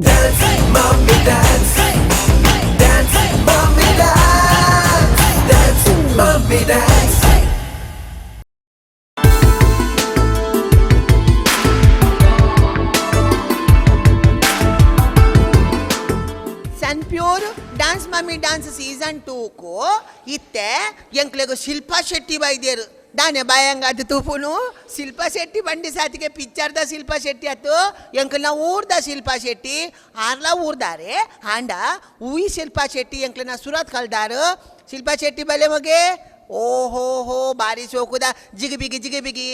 Dance, mommy, dance. Dance, mommy, dance. Dance, mommy, dance. Sunpure dance mummy dance season ಟೂಕು ಇತ್ತೆ ಎಂಕ್ಲೆಗ್ ಶಿಲ್ಪಾ ಶೆಟ್ಟಿ ಬೈದೇರು. ದಾನೆ ಭಯಂಗ ಅದು ತೂಪುನು? ಶಿಲ್ಪಾ ಶೆಟ್ಟಿ ಬಂಡಿ ಸಾತಿಗೆ ಪಿಕ್ಚರ್ದ ಶಿಲ್ಪಾ ಶೆಟ್ಟಿ ಆತು, ಎಂಕಲ್ನ ಊರ್ದ ಶಿಲ್ಪಾ ಶೆಟ್ಟಿ ಆರ್ಲ ಊರ್ದಾರೆ. ಆಂಡ ಉಯಿ ಶಿಲ್ಪಾ ಶೆಟ್ಟಿ ಎಂಕ್ಲೆನ ಸುರತ್ ಕಲ್ದಾರು. ಶಿಲ್ಪಾ ಶೆಟ್ಟಿ ಬಲೆ ಮಗೆ. ಓಹೋ ಹೋ, ಬಾರಿ ಸೋಕುದ ಜಿಗಿ ಬಿಗಿ ಜಿಗಿ ಬಿಗಿ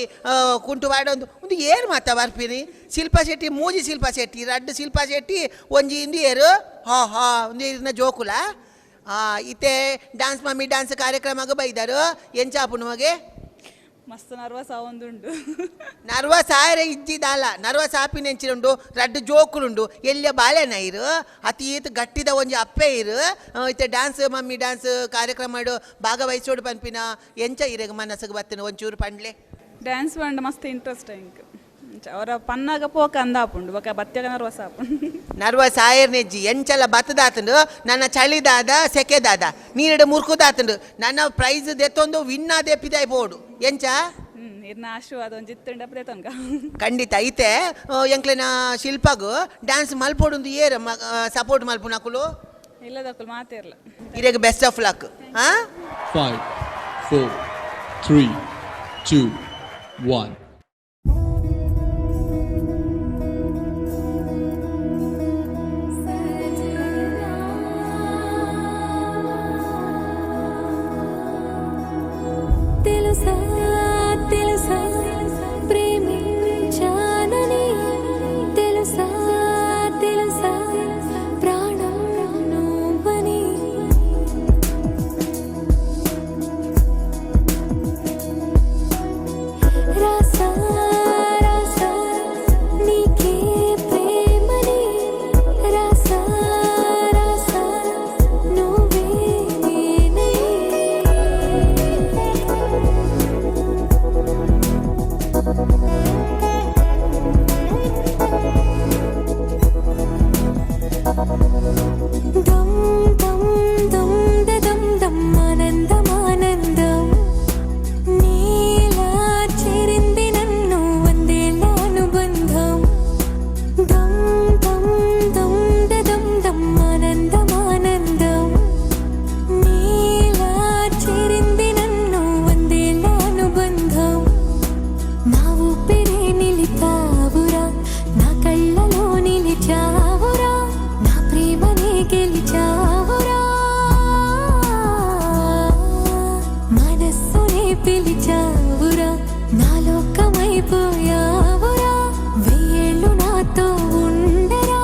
ಕುಂಟು ಬಾಡೊಂದು ಒಂದು ಏರು ಮಾತ ಬರ್ಪಿನಿ. ಶಿಲ್ಪಾ ಶೆಟ್ಟಿ ಮೂಜಿ ಶಿಲ್ಪಾ ಶೆಟ್ಟಿ, ರಡ್ಡು ಶಿಲ್ಪಾ ಶೆಟ್ಟಿ, ಒಂಜಿ ಇಂದು ಏರು. ಹಾ ಹಾ, ಒಂದು ಇರ್ನ ಜೋಕುಲ. ಇತ್ತೆ ಡ್ಯಾನ್ಸ್ ಮಮ್ಮಿ ಡ್ಯಾನ್ಸ್ ಕಾರ್ಯಕ್ರಮಗ ಬೈದಾರು. ಎಂಚಾಪುನು ಮಗೆ? ಮಸ್ತ್ ನರ್ವಸ್ ಆವೊಂದುಂಡು. ನರ್ವಸ್ ಆಯರೆ ಇಜ್ಜಿದಾಲ, ನರ್ವಸ್ ಆಪಿನ ಎಂಚಿನುಂಡು? ರಡ್ಡು ಜೋಕುಲುಂಡು, ಎಲ್ಯ ಬಾಳೆನ ಇರು, ಅತಿ ಈತ್ ಗಟ್ಟಿದ ಒಂಜಿ ಅಪ್ಪೆ ಇರು. ಇತ್ತೆ ಡ್ಯಾನ್ಸ್ ಮಮ್ಮಿ ಡ್ಯಾನ್ಸ್ ಕಾರ್ಯಕ್ರಮ ಭಾಗವಹಿಸೋಡು ಪನ್ಪಿನ ಎಂಚ ಇರೆಗ್ ಮನಸ್ಸಿಗೆ ಬತ್ತಿನ ಒಂಚೂರು ಪಂಡ್ಲೆ. ಡ್ಯಾನ್ಸ್ ಪಂಡ ಮಸ್ತ್ ಇಂಟ್ರೆಸ್ಟ್ ಎಂಕ್. ಅವರ ಪನ್ನಾಗ ಪೋಕ ಅಂದಾಪುಂಡು, ಬೊಕ ಬತ್ತೆಗ ನರ್ವಸ್ ಆಪುಂಡು. ನರ್ವಸ್ ಆಯರ್ನೆಜ್ಜಿ, ಎಂಚಲ ಬತ್ತದಾತುಂಡು. ನನ್ನ ಚಳಿದಾದ ಸೆಕೆದಾದ ನೀರಿಡ ಮುರ್ಕುದಾತುಂಡು. ನನ್ನ ಪ್ರೈಸ್ ದೆತ್ತೊಂದು ವಿನ್ನ ದೆಪ್ಪಿದಾಯ್ ಪೋಡು ಎಂಚ? ಇರ್ನ ಆಶೀರ್ವಾದ ಒಂಜಿ ಇತ್ತುಂಡ ತನಕ. ಖಂಡಿತ. ಐತೆ ಎಂಕ್ಲೆನ ಶಿಲ್ಪಗು ಡ್ಯಾನ್ಸ್ ಮಲ್ಪೊಡುಂದು ಏರ್ ಸಪೋರ್ಟ್ ಮಲ್ಪುನಕುಲು? ಇಲ್ಲದಕ್ಕಲು ಮಾತಿರ್ಲ. ಇರೆಗ್ ಬೆಸ್ಟ್ ಆಫ್ ಲಕ್. ಹಾ. 5, 4, 3, 2, 1. తెలుసా తెలుసా ప్రేమించానని, తెలుసా తెలుసా ప్రాణం నువ్వని. రాసా రాసా నీకే ప్రేమని, రాసా రాసా నువ్వే నేనని. దమ్ దమ్ దమ్ దమ్ దమ్ ఆనందం ఆనందం, నీలా చేరింది నన్ను వందేళ్ళ అనుబంధం. దమ్ దమ్ దమ్ దమ్ దమ్ ఆనందం ఆనందం, నీలా చేరింది నన్ను వందేళ్ళ అనుబంధం. నా ఊపిరే నిలిపావురా, నా కళ్ళలో నిలిచావురా, నా ప్రేమనే గెలిచావురా, మనస్సునే పిలిచావురా, నా లోకమైపోయావురా, వెయ్యేళ్ళు నాతో ఉండరా.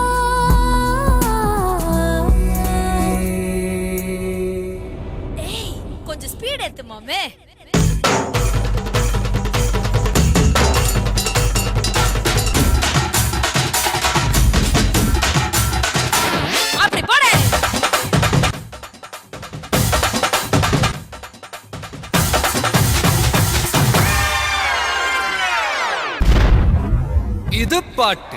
ஏய், கொஞ்சம் ஸ்பீட் ஏத்து மாமே. அப்படி போடு. ಇದು ಪಾಟ್.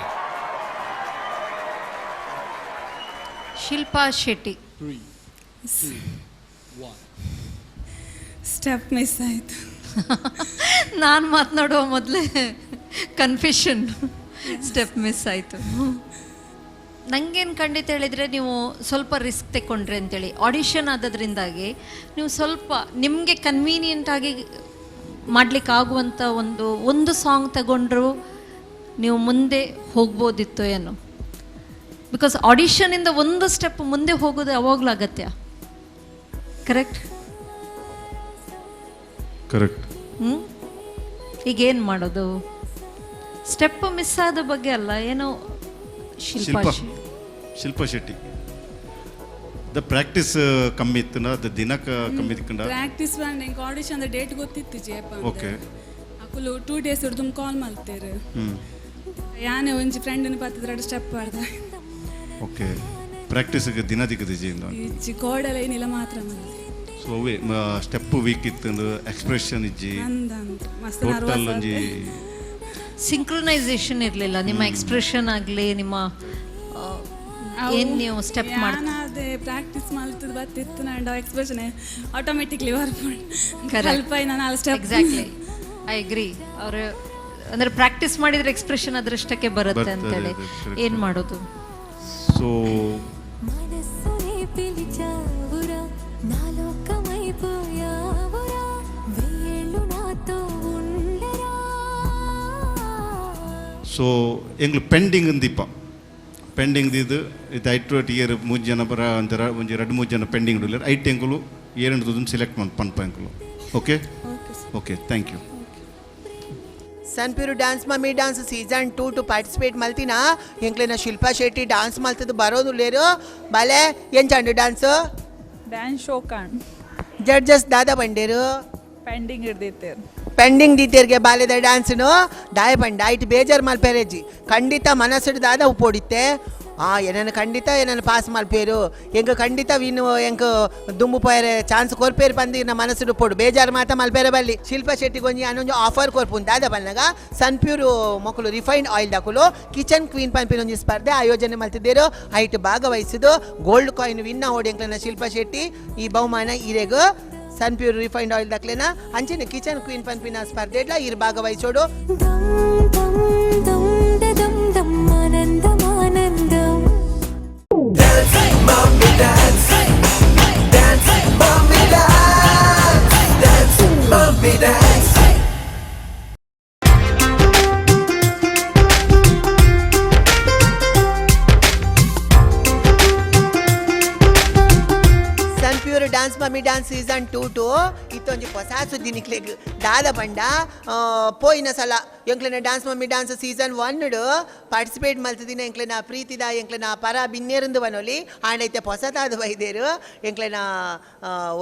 ಶಿಲ್ಪಾ ಶೆಟ್ಟಿ. 3, 2, 1. ಸ್ಟೆಪ್ ಮಿಸ್ ಆಯಿತು. ನಾನು ಮಾತನಾಡುವ ಮೊದಲೇ ಕನ್ಫ್ಯೂಷನ್, ಸ್ಟೆಪ್ ಮಿಸ್ ಆಯಿತು. ನನಗೇನು ಖಂಡಿತ ಹೇಳಿದರೆ, ನೀವು ಸ್ವಲ್ಪ ರಿಸ್ಕ್ ತೆಕ್ಕೊಂಡ್ರಿ ಅಂತೇಳಿ. ಆಡಿಷನ್ ಆದದ್ರಿಂದಾಗಿ ನೀವು ಸ್ವಲ್ಪ ನಿಮಗೆ ಕನ್ವೀನಿಯೆಂಟ್ ಆಗಿ ಮಾಡಲಿಕ್ಕೆ ಆಗುವಂಥ ಒಂದು ಒಂದು ಸಾಂಗ್ ತಗೊಂಡ್ರು ನೀವು ಮುಂದೆ ಹೋಗ್ಬೋದಿತ್ತು ಏನೋ. Because ಆಡಿಷನಿಂದ ಒಂದು ಸ್ಟೆಪ್ ಮುಂದೆ ಹೋಗೋದು ಯಾವಾಗಲೂ ಅಗತ್ಯ, ಕರೆಕ್ಟ್? ಕರೆಕ್ಟ್. ಹ್ಞೂ, ಈಗೇನು ಮಾಡೋದು? ಸ್ಟೆಪ್ ಮಿಸ್ ಆದ ಬಗ್ಗೆ ಅಲ್ಲ, ಏನೋ ಶಿಲ್ಪಾ ಶಿಲ್ಪ ಶಿಲ್ಪಾ ಶೆಟ್ಟಿ the practice ಕಮ್ಮಿ ಇತ್ತು, ಅದು ದಿನಕ್ಕೆ ಕಮ್ಮಿ ಇತ್ಕಂಡ. ಪ್ರಾಕ್ಟೀಸ್ ಪಂಡ ಎಂಕ್ ಆಡಿಷನ್ ಡೇಟ್ ಗೊತ್ತಿತ್ತು ಜೇಪ. ಅಕುಲು 2 ಡೇಸ್ ಹಿಡ್ದು ಕಾಲ್ ಮಲ್ತೇರು. ಯಾನೆ ಒಂಜಿ ಫ್ರೆಂಡ್ನ ಪತ್ತಿದ್ರೆ ಸ್ಟೆಪ್ ಪಾಡ್ದ. ಓಕೆ, ಪ್ರಾಕ್ಟೀಸ್ಗೆ ದಿನ ದಿಕ್ಕದಿಜಿ. ಇಜ್ಜಿ, ಕೋಡಲ ಏನಿಲ್ಲ ಮಾತ್ರ ಮಲ್ತೆ. ಸೊ ಅವೇ ಸ್ಟೆಪ್ ವೀಕ್ ಇತ್ತು, ಎಕ್ಸ್ಪ್ರೆಷನ್ ಇಜ್ಜಿ. ಅಂದ ಅಂತ ಮಸ್ತ್ ಟೋಟಲ್ ನರ್ವಸ್. ಒಂಜಿ ಸಿಂಕ್ರೊನೈಸೇಷನ್ ಇರಲಿಲ್ಲ. ನಿಮ್ಮ ಎಕ್ಸ್ಪ್ರೆಷನ್ ಆಗಲಿ, ನಿಮ್ಮ ಏನು ನೀವು ಸ್ಟೆಪ್ ಮಾಡ್ತೀರಿ? ಅದೇ ಪ್ರಾಕ್ಟೀಸ್ ಮಲ್ತದ ಬತ್ತಿತ್ತು ನಂಡ ಎಕ್ಸ್ಪ್ರೆಷನ್ ಆಟೋಮೆಟಿಕ್ಲಿ ಬರ್ಪುಂಡು. Correct. ಅಲ್ಪ ನಾನು ಸ್ಟೆಪ್. Exactly, I agree. ಅವರು ಅಂದ್ರೆ ಪ್ರಾಕ್ಟೀಸ್ ಮಾಡಿದ್ರೆ ಎಕ್ಸ್ಪ್ರೆಷನ್ ಅದರಷ್ಟಕ್ಕೆ ಬರುತ್ತೆ ಬರ್ತದೆ, ಅಂತೇಳಿ. ಅದು correct. ಏನು ಮಾಡೋದು? ಸೊ మనస్సునే పిలిచావురా, నా లోకమైపోయావురా, వెయ్యేళ్ళు నాతో ఉండరా. ಸೊ ಎಂಗ್ಲು ಪೆಂಡಿಂಗ್ ದೀಪ ಪೆಂಡಿಂಗ್ ಇದು ಇದು ಐಟು ಇಯರ್ ಮೂರು ಜನ ಬರ ಅಂತರ ಒಂಜಿ ರಡ್ಡು ಮೂರು ಜನ ಪೆಂಡಿಂಗ್ ಉಲ್ಲೆರ್. ಐಟ್ ಎಂಕುಲು ಏರೆಂಡು ತೂದು ಸೆಲೆಕ್ಟ್ ಮನ್ ಪನ್ಪ ಎಂಕುಲು. Okay. Okay. Okay, thank you. ಸನ್ಪೀರು dance mummy dance season 2 to participate ಮಲ್ತಿನ ಎಂಕ್ಲೆನ ಶಿಲ್ಪಾ ಶೆಟ್ಟಿ ಡಾನ್ಸ್ ಮಲ್ತದ್ದು ಬರೋದು ಲೇರು. ಬಾಲೆ, ಎಂಚಂಡು ಡ್ಯಾನ್ಸ್? ಡ್ಯಾನ್ಸ್ ಶೋ ಕಾಣ್. ಜಡ್ಜಸ್ ದಾದಾ ಬಂಡೇರು? ಪೆಂಡಿಂಗ್ ಹಿಡ್ದಿತ್ತೇರು. ಪೆಂಡಿಂಗ್ ದೀತೇರ್ಗೆ ಬಾಲೆದ ಡ್ಯಾನ್ಸ್ನು. ದಾಯ ಪಂಡ ಐಟ್ ಬೇಜಾರು ಮಲ್ಪೆರೆಜ್ಜಿ. ಖಂಡಿತ ಮನಸ್ಸುಡು ದಾದ ಉಪ್ಪೊಡಿತ್ತೆ ಆ ಏನನ್ನು ಖಂಡಿತ ಏನನ್ನು ಪಾಸ್ ಮಲ್ಪೇರು, ಎಂಕ್ ಖಂಡಿತ ವಿನ್, ಎಂಕ್ ದುಂಬು ಪೋಯರೆ ಚಾನ್ಸ್ ಕೊರ್ಪೇರು ಪಂದು ಇನ್ನ ಮನಸ್ಸುಡು ಪೋಡು. ಬೇಜಾರು ಮಾತ ಮಲ್ಪೇರೆ ಬಲ್ಲಿ. ಶಿಲ್ಪಾ ಶೆಟ್ಟಿಗೆ ಒಂಜಿ ಅನೊಂಜಿ ಆಫರ್ ಕೊರ್ಪುಂಡು. ದಾದ ಬನ್ನಗ ಸನ್ಪ್ಯೂರು ಮೊಕಲು ರಿಫೈನ್ಡ್ ಆಯಿಲ್ ದಾಕುಲು ಕಿಚನ್ ಕ್ವೀನ್ ಪನ್ಪಿನ ಒಂಜಿ ಸ್ಪರ್ಧೆ ಆಯೋಜನೆ ಮಲ್ತಿದ್ದೇರು. ಐಟ್ ಭಾಗವಹಿಸಿದು ಗೋಲ್ಡ್ ಕಾಯಿನ್ ವಿನ್ ಓಡಿ ಎಂಕ್ಲೆನ ಶಿಲ್ಪಾ ಶೆಟ್ಟಿ. ಈ ಬಹುಮಾನ ಇರೆಗ್ ಸನ್ಪ್ಯೂರ್ ರಿಫೈನ್ಡ್ ಆಯಿಲ್ ದಕ್ಲೆನ. ಅಂಚಿನ ಕಿಚನ್ ಕ್ವೀನ್ ಪನ್ಪಿನ ಸ್ಪರ್ಧೆಡ್ಲ ಇರ್ ಭಾಗವಹಿಸೋಡು. Dum dum dum the dum dum ఆనందమానందం. Dance, mommy, dance. Dance, mommy, dance. Dance, mommy, dance. Sunpure dance mummy dance season 2 to ಇತ್ತೊಂಜಿ ಹೊಸ ಸುದ್ದಿ ನಿಕ್ಲೆಗ್. ದಾದ ಪಂಡ ಪೋಯಿನ ಸಲ ಎಂಕ್ಲೆನ dance mummy dance season 1 participate ಮಲ್ತದಿನ ಎಂಕ್ಲೆನ ಪ್ರೀತಿದ ಎಂಕ್ಲೆನ ಪರ ಬಿನ್ನೇರಂದು ಬನೊಲಿ. ಆಂಡೈತೆ ಹೊಸತಾದ ಬೈದೇರು ಎಂಕ್ಲೆನ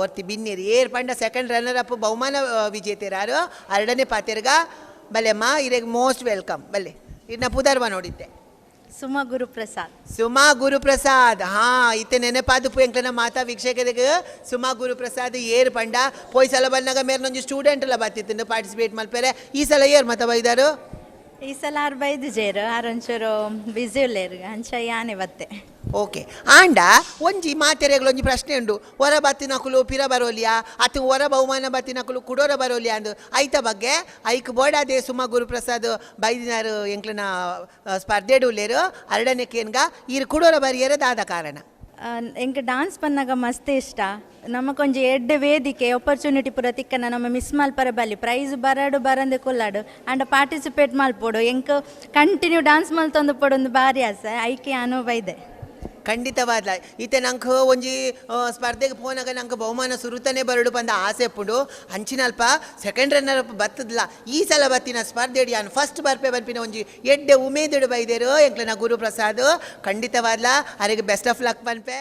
ಒರ್ತಿ ಬಿನ್ನೇರು ಏರ್ ಪಂಡ ಸೆಕೆಂಡ್ ರನ್ನರ್ ಅಪ್ ಬಹುಮಾನ ವಿಜೇತರಾರು. ಅರಡನೇ ಪಾತೆರ್ಗ ಬಲೆಮ್ಮ, ಇರೆಗ್ ಮೋಸ್ಟ್ welcome. ಬಲ್ಲೆ, ಇರ್ನ ಪುದರ್ವ ನೋಡಿದ್ದೆ. ಸುಮಾ ಗುರುಪ್ರಸಾದ್. ಸುಮಾ ಗುರುಪ್ರಸಾದ್. ಹಾ, ಇತ್ತೆ ನೆನಪಾದುಪು ಎಂಕ್ಲೆನ ಮಾತಾ ವೀಕ್ಷಕರಿಗೆ ಸುಮಾ ಗುರುಪ್ರಸಾದ್ ಏರ್ ಪಂಡ. ಪೋಯ್ ಸಲ ಬಂದಾಗ ಮೇರ್ನೊಂಜಿ ಸ್ಟೂಡೆಂಟ್ ಎಲ್ಲ ಬತ್ತಿತ್ತು ಪಾರ್ಟಿಸಿಪೇಟ್ ಮಲ್ಪೆರೆ. ಈ ಸಲ ಏರ್ ಮತ ಬೈದಾರು? ಈ ಸಲ ಆರು ಬೈದು ಜೇರು, ಆರು ಒಂಚೂರು ಬಿಸಿ ಉಲ್ಲೇರು, ಅಂಚ ಯಾನೆ ಬತ್ತೆ. ಓಕೆ. ಆಂಡ ಒಂಜಿ ಮಾತೆರೆಗಳು ಒಂಜಿ ಪ್ರಶ್ನೆ ಉಂಡು. ಹೊರ ಬತ್ತಿನಕುಲು ಪಿರ ಬರೋಲಿಯಾ ಅತು ಹೊರ ಬಹುಮಾನ ಬತ್ತಿನಕುಲು ಕುಡೋರ ಬರೋಲಿಯಾ ಅಂದು. ಐತ ಬಗ್ಗೆ ಐಕ್ ಬೋಡಾದೆ ಸುಮಾ ಗುರುಪ್ರಸಾದ್ ಬೈದಿನಾರು ಎಂಕ್ಲೆನ ಸ್ಪರ್ಧೆಡು ಉಲ್ಲೇರು. ಅರಡನೆ ಕೇನ್ಗ, ಈರ್ ಕುಡೋರ ಬರಿಯರ ದಾದ ಕಾರಣ? ಎಂಕ್ ಡಾನ್ಸ್ ಪನ್ನಾಗ ಮಸ್ತ್ ಇಷ್ಟ. ನಮಕೊಂಜಿ ಎಡ್ಡೆ ವೇದಿಕೆ ಆಪರ್ಚುನಿಟಿ ಪೂರ ತಿಕ್ಕನ ನಮ್ಮ ಮಿಸ್ ಮಲ್ಪರ ಬಲ್ಲಿ. ಪ್ರೈಸ್ ಬರಡು ಬರಂದೆ ಕುಲ್ಲಾಡು ಅಂಡ ಪಾರ್ಟಿಸಿಪೇಟ್ ಮಲ್ಪೊಡು. ಎಂಕ್ ಕಂಟಿನ್ಯೂ ಡಾನ್ಸ್ ಮಲ್ತೊಂದು ಪೊಡೊಂದು ಬಾರಿ ಆಸೆ. ಐಕೆ ಅನುಭವ ಇದೆ. ಖಂಡಿತವಾದ್ಲ ಈತೆ ನಂಗೆ ಒಂಜಿ ಸ್ಪರ್ಧೆಗೆ ಪೋನಾಗ ನಂಗೆ ಬಹುಮಾನ ಸುರುತನೆ ಬರಡು ಬಂದ ಆಸೆ ಪುಂಡು. ಅಂಚಿನಲ್ಪ ಸೆಕೆಂಡ್ ರನ್ನರ್ ಅಪ್ ಬತ್ತದ್ಲ ಈ ಸಲ ಬತ್ತಿನ ಸ್ಪರ್ಧೆ ಯಾನ್ ಫಸ್ಟ್ ಬರ್ಪೆ ಬರ್ಪಿನ ಒಂಜಿ ಎಡ್ಡೆ ಉಮೇದಿಡು ಬೈದೇರು ಎಂಕ್ಲೆನ ಗುರುಪ್ರಸಾದ್. ಖಂಡಿತವಾದ್ಲ ಅರೆಗೆ ಬೆಸ್ಟ್ ಆಫ್ ಲಕ್ ಪನ್ಪೆ.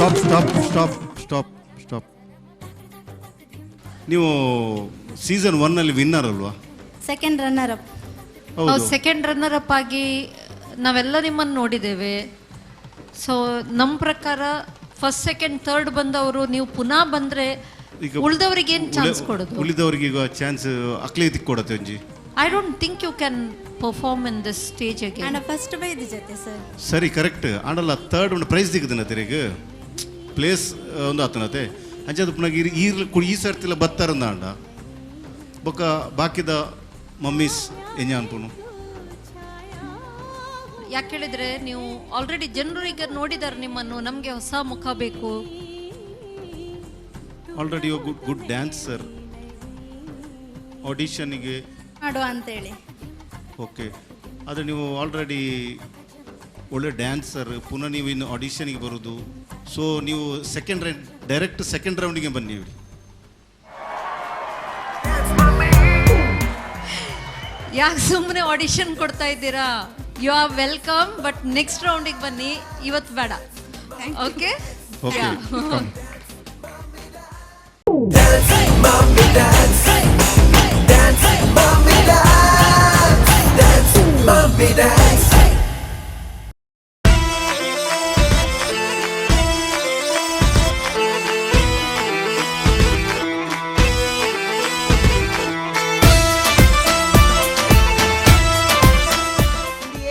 Stop, stop, stop, stop, stop. ನೀವು ಸೀಸನ್ 1ನಲ್ಲಿ ವಿನ್ನರ್ ಅಲ್ವಾ? Second runner up. ಹೌದು. ಸೆಕೆಂಡ್ ರನ್ನರ್ ಅಪ್ ಆಗಿ ನಾವೆಲ್ಲ ನಿಮ್ಮನ್ನು ನೋಡಿದ್ದೇವೆ. ಸೊ ನಮ್ಮ ಪ್ರಕಾರ ಫಸ್ಟ್, ಸೆಕೆಂಡ್, ಥರ್ಡ್ ಬಂದವರು ನೀವು ಪುನಃ ಬಂದ್ರೆ ಈಗ ಉಳಿದವರಿಗೆ ಏನು ಚಾನ್ಸ್ ಕೊಡೋದು? ಉಳಿದವರಿಗೆ ಈಗ ಚಾನ್ಸ್ ಅಕ್ಲಿ ಕೊಡತ್ತೆ ಒಂಜಿ. I don't think you can perform in this stage again. And first ಬೈದು ಜೊತೆ ಸರ್. ಸರಿ, ಕರೆಕ್ಟ್. ಆಂಡಲ್ಲ ಥರ್ಡ್ ಒಂದು ಪ್ರೈಸ್ ದಿಕ್ಕದನ ತೆರೆಗ್ ಪ್ಲೇಸ್ ಒಂದು ಆತನತೆ ಅಂಚಾದ ಪುನಃ ಈರ್ಲು ಈ ಸರ್ತಿಲ ಬತ್ತಾರಂದ ಅಂಡ ಬೊಕ್ಕ ಬಾಕಿದ ಮಮ್ಮೀಸ್ ಎಂಜ ಅನ್ಪುನು? ಯಾಕೆ ಹೇಳಿದ್ರೆ ನೀವು ಆಲ್ರೆಡಿ ಜನರು ಈಗ ನೋಡಿದ್ದಾರೆ ನಿಮ್ಮನ್ನು. ನಮಗೆ ಹೊಸ ಮುಖ ಬೇಕು. ಆಲ್ರೆಡಿ ಗುಡ್ ಗುಡ್ ಡ್ಯಾನ್ಸರ್ ಆಡಿಷನ್ಗೆ ಮಾಡುವ ಅಂತೇಳಿ. ಓಕೆ, ಆದರೆ ನೀವು ಆಲ್ರೆಡಿ ಒಳ್ಳೆ ಡ್ಯಾನ್ಸರ್, ಪುನಃ ನೀವು ಇನ್ನು ಆಡಿಷನ್ಗೆ ಬರೋದು. ಸೊ ನೀವು ಸೆಕೆಂಡ್ ರೌಂಡ್, ಡೈರೆಕ್ಟ್ ಸೆಕೆಂಡ್ ರೌಂಡಿಗೆ ಬನ್ನಿ. ಯಾಕೆ ಸುಮ್ಮನೆ ಆಡಿಷನ್ ಕೊಡ್ತಾ ಇದ್ದೀರಾ? You are welcome, but next ರೌಂಡಿಗೆ ಬನ್ನಿ, ಇವತ್ತು ಬೇಡ. Okay. Okay. Dance, mommy, dance. Dance, mommy, dance. Dance, mommy, dance.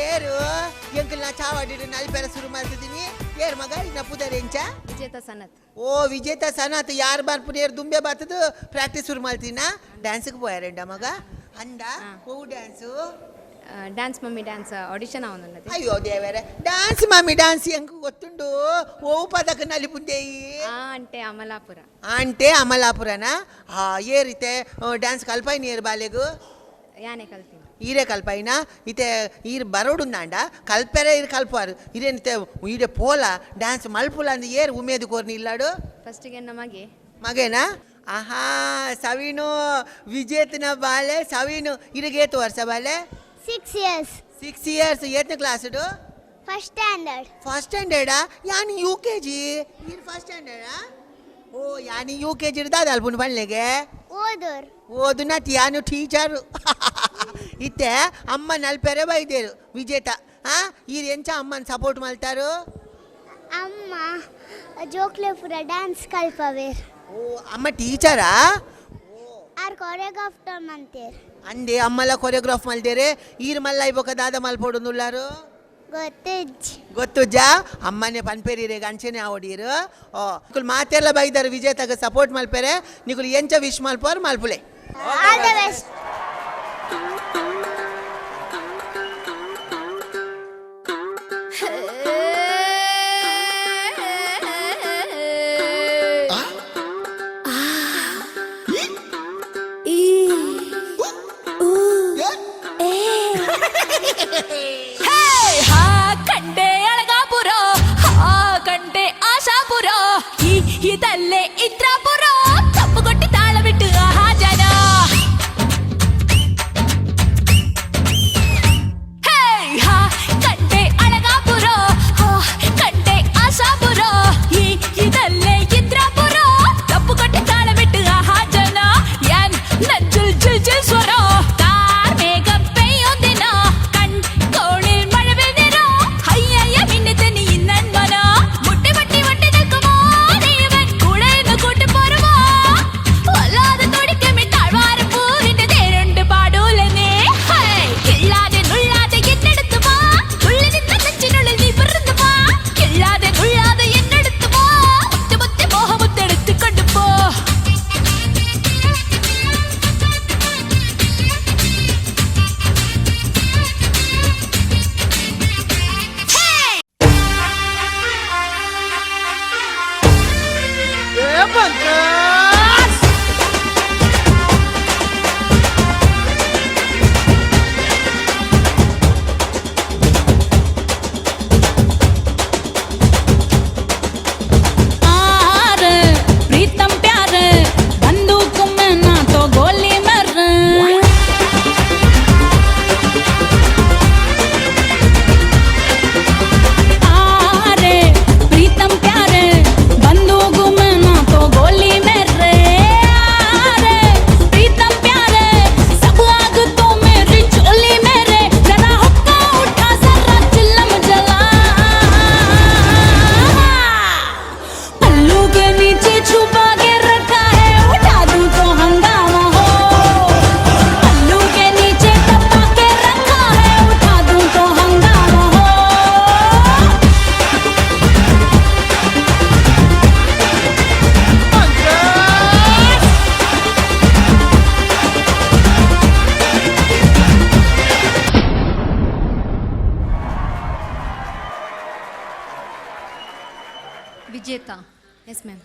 ಏರು ಎಂಕಲ್ನ ಚಾವಾಡಿಡು ನಲ್ಪೆರ ಶುರು ಮಾಡ್ತಿದ್ದೀನಿ. ಏರ್ ಮಗ ಇನ್ನ ಪುದರೆಂಚ? ವಿಜೇತ ಸನತ್. ಓ ವಿಜೇತ ಸನತ್, ಯಾರು ಬರ್ಪುನ ಏರ್ ದುಂಬೆ ಬಾತದು ಪ್ರಾಕ್ಟೀಸ್ ಶುರು ಮಾಡ್ತೀನ? ಡ್ಯಾನ್ಸ್ಗೆ ಪೋಯಾರಂಡ ಮಗ ಅಂದ? ಓ dance? Dance mummy dance audition ಅವನುన్నది. ಅಯ್ಯೋ ದೇವರೇ, ಡ್ಯಾన్స్ ಮಮ್ಮಿ ಡ್ಯಾన్స్ ಎಂಕ್ ಗೊತ್ತುಂಡು. ಓ ಪದಕ ನಲಿಪುಂದೇಯಿ? అంటే ಅಮಲಾಪುರ. అంటే ಅಮಲಾಪುರನಾ? ಆ ఏ ರೀತೆ ಡ್ಯಾನ್ಸ್ ಕಲ್ಪಾಯಿನ ಏರ್ ಬಾಲೆಗು? ಯಾನೆ ಕಲ್ತೀನಿ. ಈರೆ ಕಲ್ಪಾಯಿನ? ಇತೆ ಈರ್ ಬರೋಡುಂದಾಂಡ ಕಲ್ಪೆರೆ ಈರ್ ಕಲ್ಪಾರು ಇರೇನಿತೆ ಈಡೆ ಪೋಲ ಡ್ಯಾನ್ಸ್ ಮಲ್ಪುಲ ಅಂದ್ ಏರ್ ಉಮೇದು ಕೋರ್ನಿ ಇಲ್ಲಾಡು? ಫಸ್ಟಿಗೆ ನಮಗೆ. ಮಗೇನಾ? ಆಹಾ, ಸವೀನು ವಿಜೇತನ ಬಾಲೆ ಸವೀನು. ಇರಿಗೆ ವರ್ಷ ಬಾಲೆ? 6 years. 6 years. ಏತ್ನ ಕ್ಲಾಸ್ಡು? First standard. First ಸ್ಟ್ಯಾಂಡರ್ಡಾ? ಯಾನ್ ಯು ಕೆ ಜಿ. ಈರ್ ಫಸ್ಟ್ ಸ್ಟ್ಯಾಂಡರ್ಡಾ? ಓ ಯಾನಿ ಯು ಕೆ ಜಿ ಇರ್ದಾದ ಅಲ್ಪುನ ಪನ್ಲೆಗೆ. ಓದೋರ್. ಓದುನತ್ ಯಾನು ಟೀಚರು. ಇತ್ತೆ ಅಮ್ಮ ನಲ್ಪೆರೆ ಬೈದೇರು ವಿಜೇತ. ಆ ಈರ್ ಎಂಚ ಅಮ್ಮನ ಸಪೋರ್ಟ್ ಮಲ್ತಾರು? ಅಮ್ಮ ಜೋಕ್ಲೆ ಪೂರ ಡ್ಯಾನ್ಸ್ ಕಲ್ಪವೇರ್. ಓ ಅಮ್ಮ ಟೀಚರಾ? ಆರ್ ಕೊರಿಯೋಗ್ರಾಫರ್ ಮಂತೇರ್. ಅಂದೆ ಅಮ್ಮಲ ಕೊರಿಯೋಗ್ರಾಫ್ ಮಲ್ದೇರೆ. ಈರ್ ಮಲ್ಲ ಇಬೊಕ ದಾದ ಮಲ್ಪೊಡುನುಲ್ಲಾರು? ಗೊತ್ತಿಜ್ಜಿ. ಗೊತ್ತುಜ್ಜಾ? ಅಮ್ಮನೆ ಪನ್ಪೇರಿರೆ ಅಂಚೆನೆ ಆವಡೀರು. ಓ ನಿಕುಲು ಮಾತೆಲ್ಲ ಬೈದಾರು ವಿಜೇತಾಗ ಸಪೋರ್ಟ್ ಮಲ್ಪೆರೆ. ನಿಕುಲು ಎಂಚ ವಿಶ್ ಮಲ್ಪೋರು ಮಲ್ಪುಲೆ. All the best. ಕಂಡೆ ಅಳಗಾಪುರ, ಕಂಡೆ ಆಶಾಪುರ, ಈ ಇದಲ್ಲೇ ಇದ್ರಾಪುರ, ತಪ್ಪುಗೊಟ್ಟಿ ತಾಳ ಬಿಟ್ಟು ಆಹಾ ಜನ. ಹಾ ಕಂಡೆ ಅಳಗಾಪುರ, ಕಂಡೆ ಆಶಾಪುರ, ಈ ಇದಲ್ಲೇ ಇದ್ರಾಪುರ, ತಪ್ಪುಗೊಟ್ಟಿ ತಾಳ ಬಿಟ್ಟು ಆಹಾ ಜನ. ಏನ್ ನಜ್ಜುಲ್ ಜುಲ್ ಜುಲ್ ಸ್ವರ, കാർമേഘം പെയ്യുന്നിന, കൺകോണിൽ മഴവിൽ നിറ, അയ്യയ്യ മിന്നുതനി ഇന്നൻ മന. മുട്ടി മുട്ടി മുട്ടി നിൽക്കുമോ ദൈവൻ കൂടെ ഇന്ന് കൂട്ടിപ്പോരുമോ? വല്ലാതെ തുടിക്കുമി താഴ്വാരപ്പൂവിന്റെ തേരുണ്ട് പാടൂലെന്നേ. ഹൈ, കിള്ളാതെ നുള്ളാതെ എന്നെടുത്ത് വാ, തുള്ളി നിന്ന നെഞ്ചിനുള്ളിൽ നീ പിറന്നു വാ. കിള്ളാതെ നുള്ളാതെ എന്നെടുത്ത് വാ, മുത്തി മുത്തി മോഹമുത്തെടുത്ത് കൊണ്ടുപോ. आर प्रीतम प्यार, बंदूक में ना तो गोली मर। आरे प्रीतम प्यार, बंदूक में ना तो गोली मर। आरे प्रीतम प्यार, सब आग तो मेरी चोली मेरे, जरा हुक्का उठा जरा चिल्लम जला। पल्लू के नीचे छुपा के रखा है, उठा दूं तो हंगामा हो। पल्लू के नीचे दबा के रखा है, उठा दूं तो हंगामा हो। ವಿಜೇತಾ. Yes ma'am.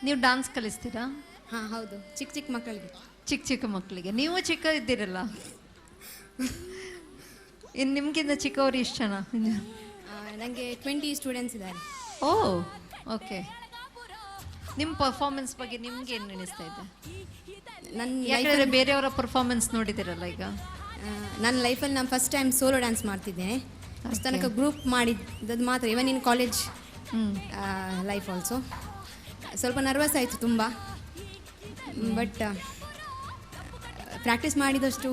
ನೀವು ಡ್ಯಾನ್ಸ್ ಕಲಿಸ್ತೀರಾ? ಹಾಂ ಹೌದು, ಚಿಕ್ಕ ಚಿಕ್ಕ ಮಕ್ಕಳಿಗೆ. ಚಿಕ್ಕ ಚಿಕ್ಕ ಮಕ್ಕಳಿಗೆ. ನೀವು ಚಿಕ್ಕ ಇದ್ದೀರಲ್ಲ, ಇನ್ನು ನಿಮ್ಗಿಂತ ಚಿಕ್ಕವರು ಎಷ್ಟು ಜನ? ನನಗೆ 20 ಸ್ಟೂಡೆಂಟ್ಸ್ ಇದ್ದಾರೆ. ಓ ಓಕೆ. ನಿಮ್ಮ ಪರ್ಫಾರ್ಮೆನ್ಸ್ ಬಗ್ಗೆ ನಿಮ್ಗೆ ಏನು ಅನಿಸ್ತಾ ಇದೆ? ನನ್ನ ಯಾಕಂದ್ರೆ ಬೇರೆಯವರ ಪರ್ಫಾರ್ಮೆನ್ಸ್ ನೋಡಿದಿರಲ್ಲ ಈಗ. ನನ್ನ ಲೈಫಲ್ಲಿ ನಾನು ಫಸ್ಟ್ ಟೈಮ್ ಸೋಲೋ ಡ್ಯಾನ್ಸ್ ಮಾಡ್ತಿದ್ದೇನೆ. ಅಷ್ಟು ತನಕ ಗ್ರೂಪ್ ಮಾಡಿದ್ದದು ಮಾತ್ರ, even in college life also. ಸ್ವಲ್ಪ ನರ್ವಸ್ ಆಯಿತು ತುಂಬ, ಬಟ್ ಪ್ರಾಕ್ಟೀಸ್ ಮಾಡಿದಷ್ಟು.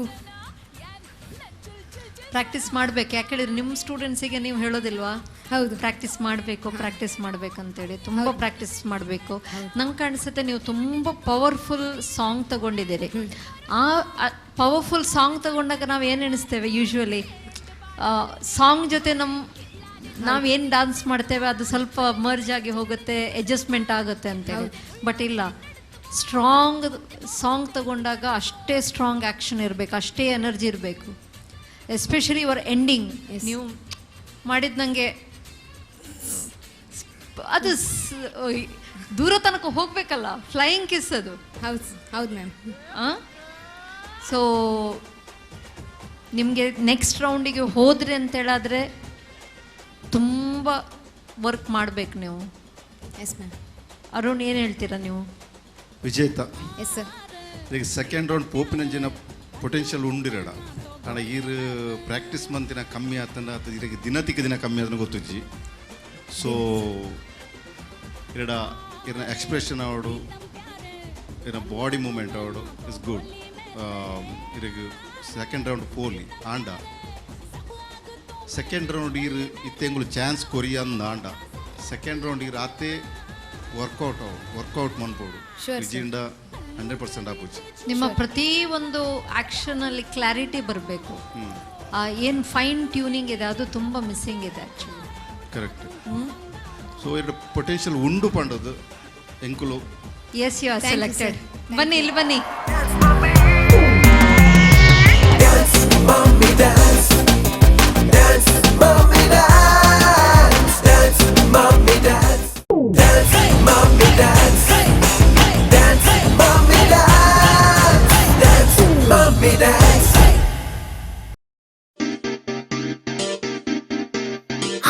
ಪ್ರಾಕ್ಟೀಸ್ ಮಾಡಬೇಕು. ಯಾಕೆ ಹೇಳಿದ್ರೆ ನಿಮ್ಮ ಸ್ಟೂಡೆಂಟ್ಸಿಗೆ ನೀವು ಹೇಳೋದಿಲ್ವಾ? ಹೌದು. ಪ್ರಾಕ್ಟೀಸ್ ಮಾಡಬೇಕು, ಪ್ರಾಕ್ಟೀಸ್ ಮಾಡಬೇಕಂತೇಳಿ. ತುಂಬ ಪ್ರಾಕ್ಟೀಸ್ ಮಾಡಬೇಕು. ನಂಗೆ ಕಾಣಿಸುತ್ತೆ ನೀವು ತುಂಬ ಪವರ್ಫುಲ್ ಸಾಂಗ್ ತಗೊಂಡಿದ್ದೀರಿ. ಆ ಪವರ್ಫುಲ್ ಸಾಂಗ್ ತಗೊಂಡಾಗ ನಾವು ಏನು ಎಣಿಸ್ತೇವೆ? ಯೂಶ್ವಲಿ ಸಾಂಗ್ ಜೊತೆ ನಾವೇನು ಡಾನ್ಸ್ ಮಾಡ್ತೇವೆ ಅದು ಸ್ವಲ್ಪ ಮರ್ಜ್ ಆಗಿ ಹೋಗುತ್ತೆ, ಅಡ್ಜಸ್ಟ್ಮೆಂಟ್ ಆಗುತ್ತೆ ಅಂತೇಳಿ. ಬಟ್ ಇಲ್ಲ, ಸ್ಟ್ರಾಂಗ್ ಸಾಂಗ್ ತಗೊಂಡಾಗ ಅಷ್ಟೇ ಸ್ಟ್ರಾಂಗ್ ಆ್ಯಕ್ಷನ್ ಇರಬೇಕು, ಅಷ್ಟೇ ಎನರ್ಜಿ ಇರಬೇಕು. ಎಸ್ಪೆಷಲಿ your ending ನೀವು ಮಾಡಿದ ನನಗೆ ಅದು ದೂರ ತನಕ ಹೋಗಬೇಕಲ್ಲ, ಫ್ಲೈಯಿಂಗ್ ಕಿಸ್ ಅದು. ಹೌದು ಹೌದು ಮ್ಯಾಮ್. ಸೊ ನಿಮಗೆ ನೆಕ್ಸ್ಟ್ ರೌಂಡಿಗೆ ಹೋದ್ರಿ ಅಂತೇಳಾದರೆ ತುಂಬ ವರ್ಕ್ ಮಾಡಬೇಕು ನೀವು. Yes ma'am. Arun, ಏನು ಹೇಳ್ತೀರಾ ನೀವು? ವಿಜೇತ. Yes sir. ಈಗ ಸೆಕೆಂಡ್ ರೌಂಡ್ ಪೋಪಿನಂಜಿನ ಪೊಟೆನ್ಷಿಯಲ್ ಉಂಡಿರಡ ಆಂಡ ಈರ್ ಪ್ರಾಕ್ಟೀಸ್ ಮಂತಿನ ಕಮ್ಮಿ ಆತಂಡ ಅತ್ತ ಇರಗೆ ದಿನತಿಗೆ ದಿನ ಕಮ್ಮಿ ಆತನ ಗೊತ್ತುಜ್ಜಿ. ಸೊ ಇರಡ ಇರನ ಎಕ್ಸ್ಪ್ರೆಷನ್ ಅವಡು, ಇರನ ಬಾಡಿ ಮೂಮೆಂಟ್ ಅವಡು is good. ಇರಗ್ ಸೆಕೆಂಡ್ ರೌಂಡ್ ಪೋಲಿ ಆಂಡ ಸೆಕೆಂಡ್ ರೌಂಡ್ ಈರ್ ಇತ್ತೆಂಗುಳು ಚಾನ್ಸ್ ಕೊರಿಯಂದ ಆಂಡ ಸೆಕೆಂಡ್ ರೌಂಡ್ ಈರ್ ಆತೆ ವರ್ಕೌಟ್ ವರ್ಕೌಟ್ ಮನ್ಪೋಡು. Sure, sir. ವಿಜಿಂಡ 100% ಆಪುಜಿ. ನಿಮ್ಮ ಪ್ರತಿ ಒಂದು ಆ್ಯಕ್ಷನಲ್ಲಿ ಕ್ಲಾರಿಟಿ ಬರಬೇಕು. ಏನು ಫೈನ್ ಟ್ಯೂನಿಂಗ್ ಇದೆ ಅದು ತುಂಬ ಮಿಸ್ಸಿಂಗ್ ಇದೆ ಆ್ಯಕ್ಚುಲಿ. ಕರೆಕ್ಟ್. ಸೊ ಎರಡು ಪೊಟೆನ್ಷಿಯಲ್ ಉಂಡು ಪಂಡದು ಎಂಕುಲು. Yes, you are Thank you, selected. sir. ಬನ್ನಿ, ಇಲ್ಲಿ ಬನ್ನಿ. Dance, mommy, dance. Dance, mommy, dance. Dance, mommy, dance. Dance, mommy, dance. Dance, mommy, dance. Dance, mommy, dance.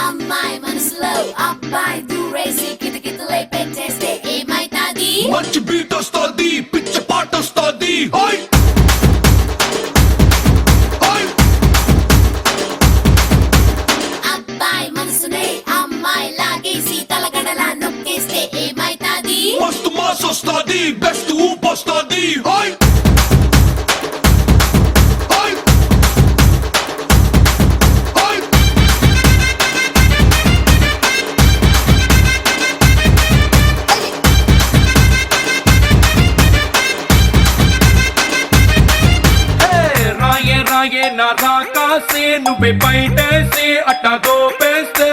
అమ్మాయి మనసులో అబ్బాయి దూరేసి కితకితలై పెట్టేస్తే ఏమైతాది? మంచి బీట్ వస్తుంది, పిచ్చ పాట వస్తుంది. హోయ్ హోయ్. అబ్బాయి మనసునే అమ్మాయి లాగేసి తలగడలా నొక్కేస్తే ఏమైతాది? మస్తు మాస్ వస్తుంది, బెస్ట్ ఊపు వస్తుంది. హోయ్ హోయ్ హోయ్. రాయే రాయే నా రాకాసే, నువ్వే బయటేసి అట్టా దోపేస్తే.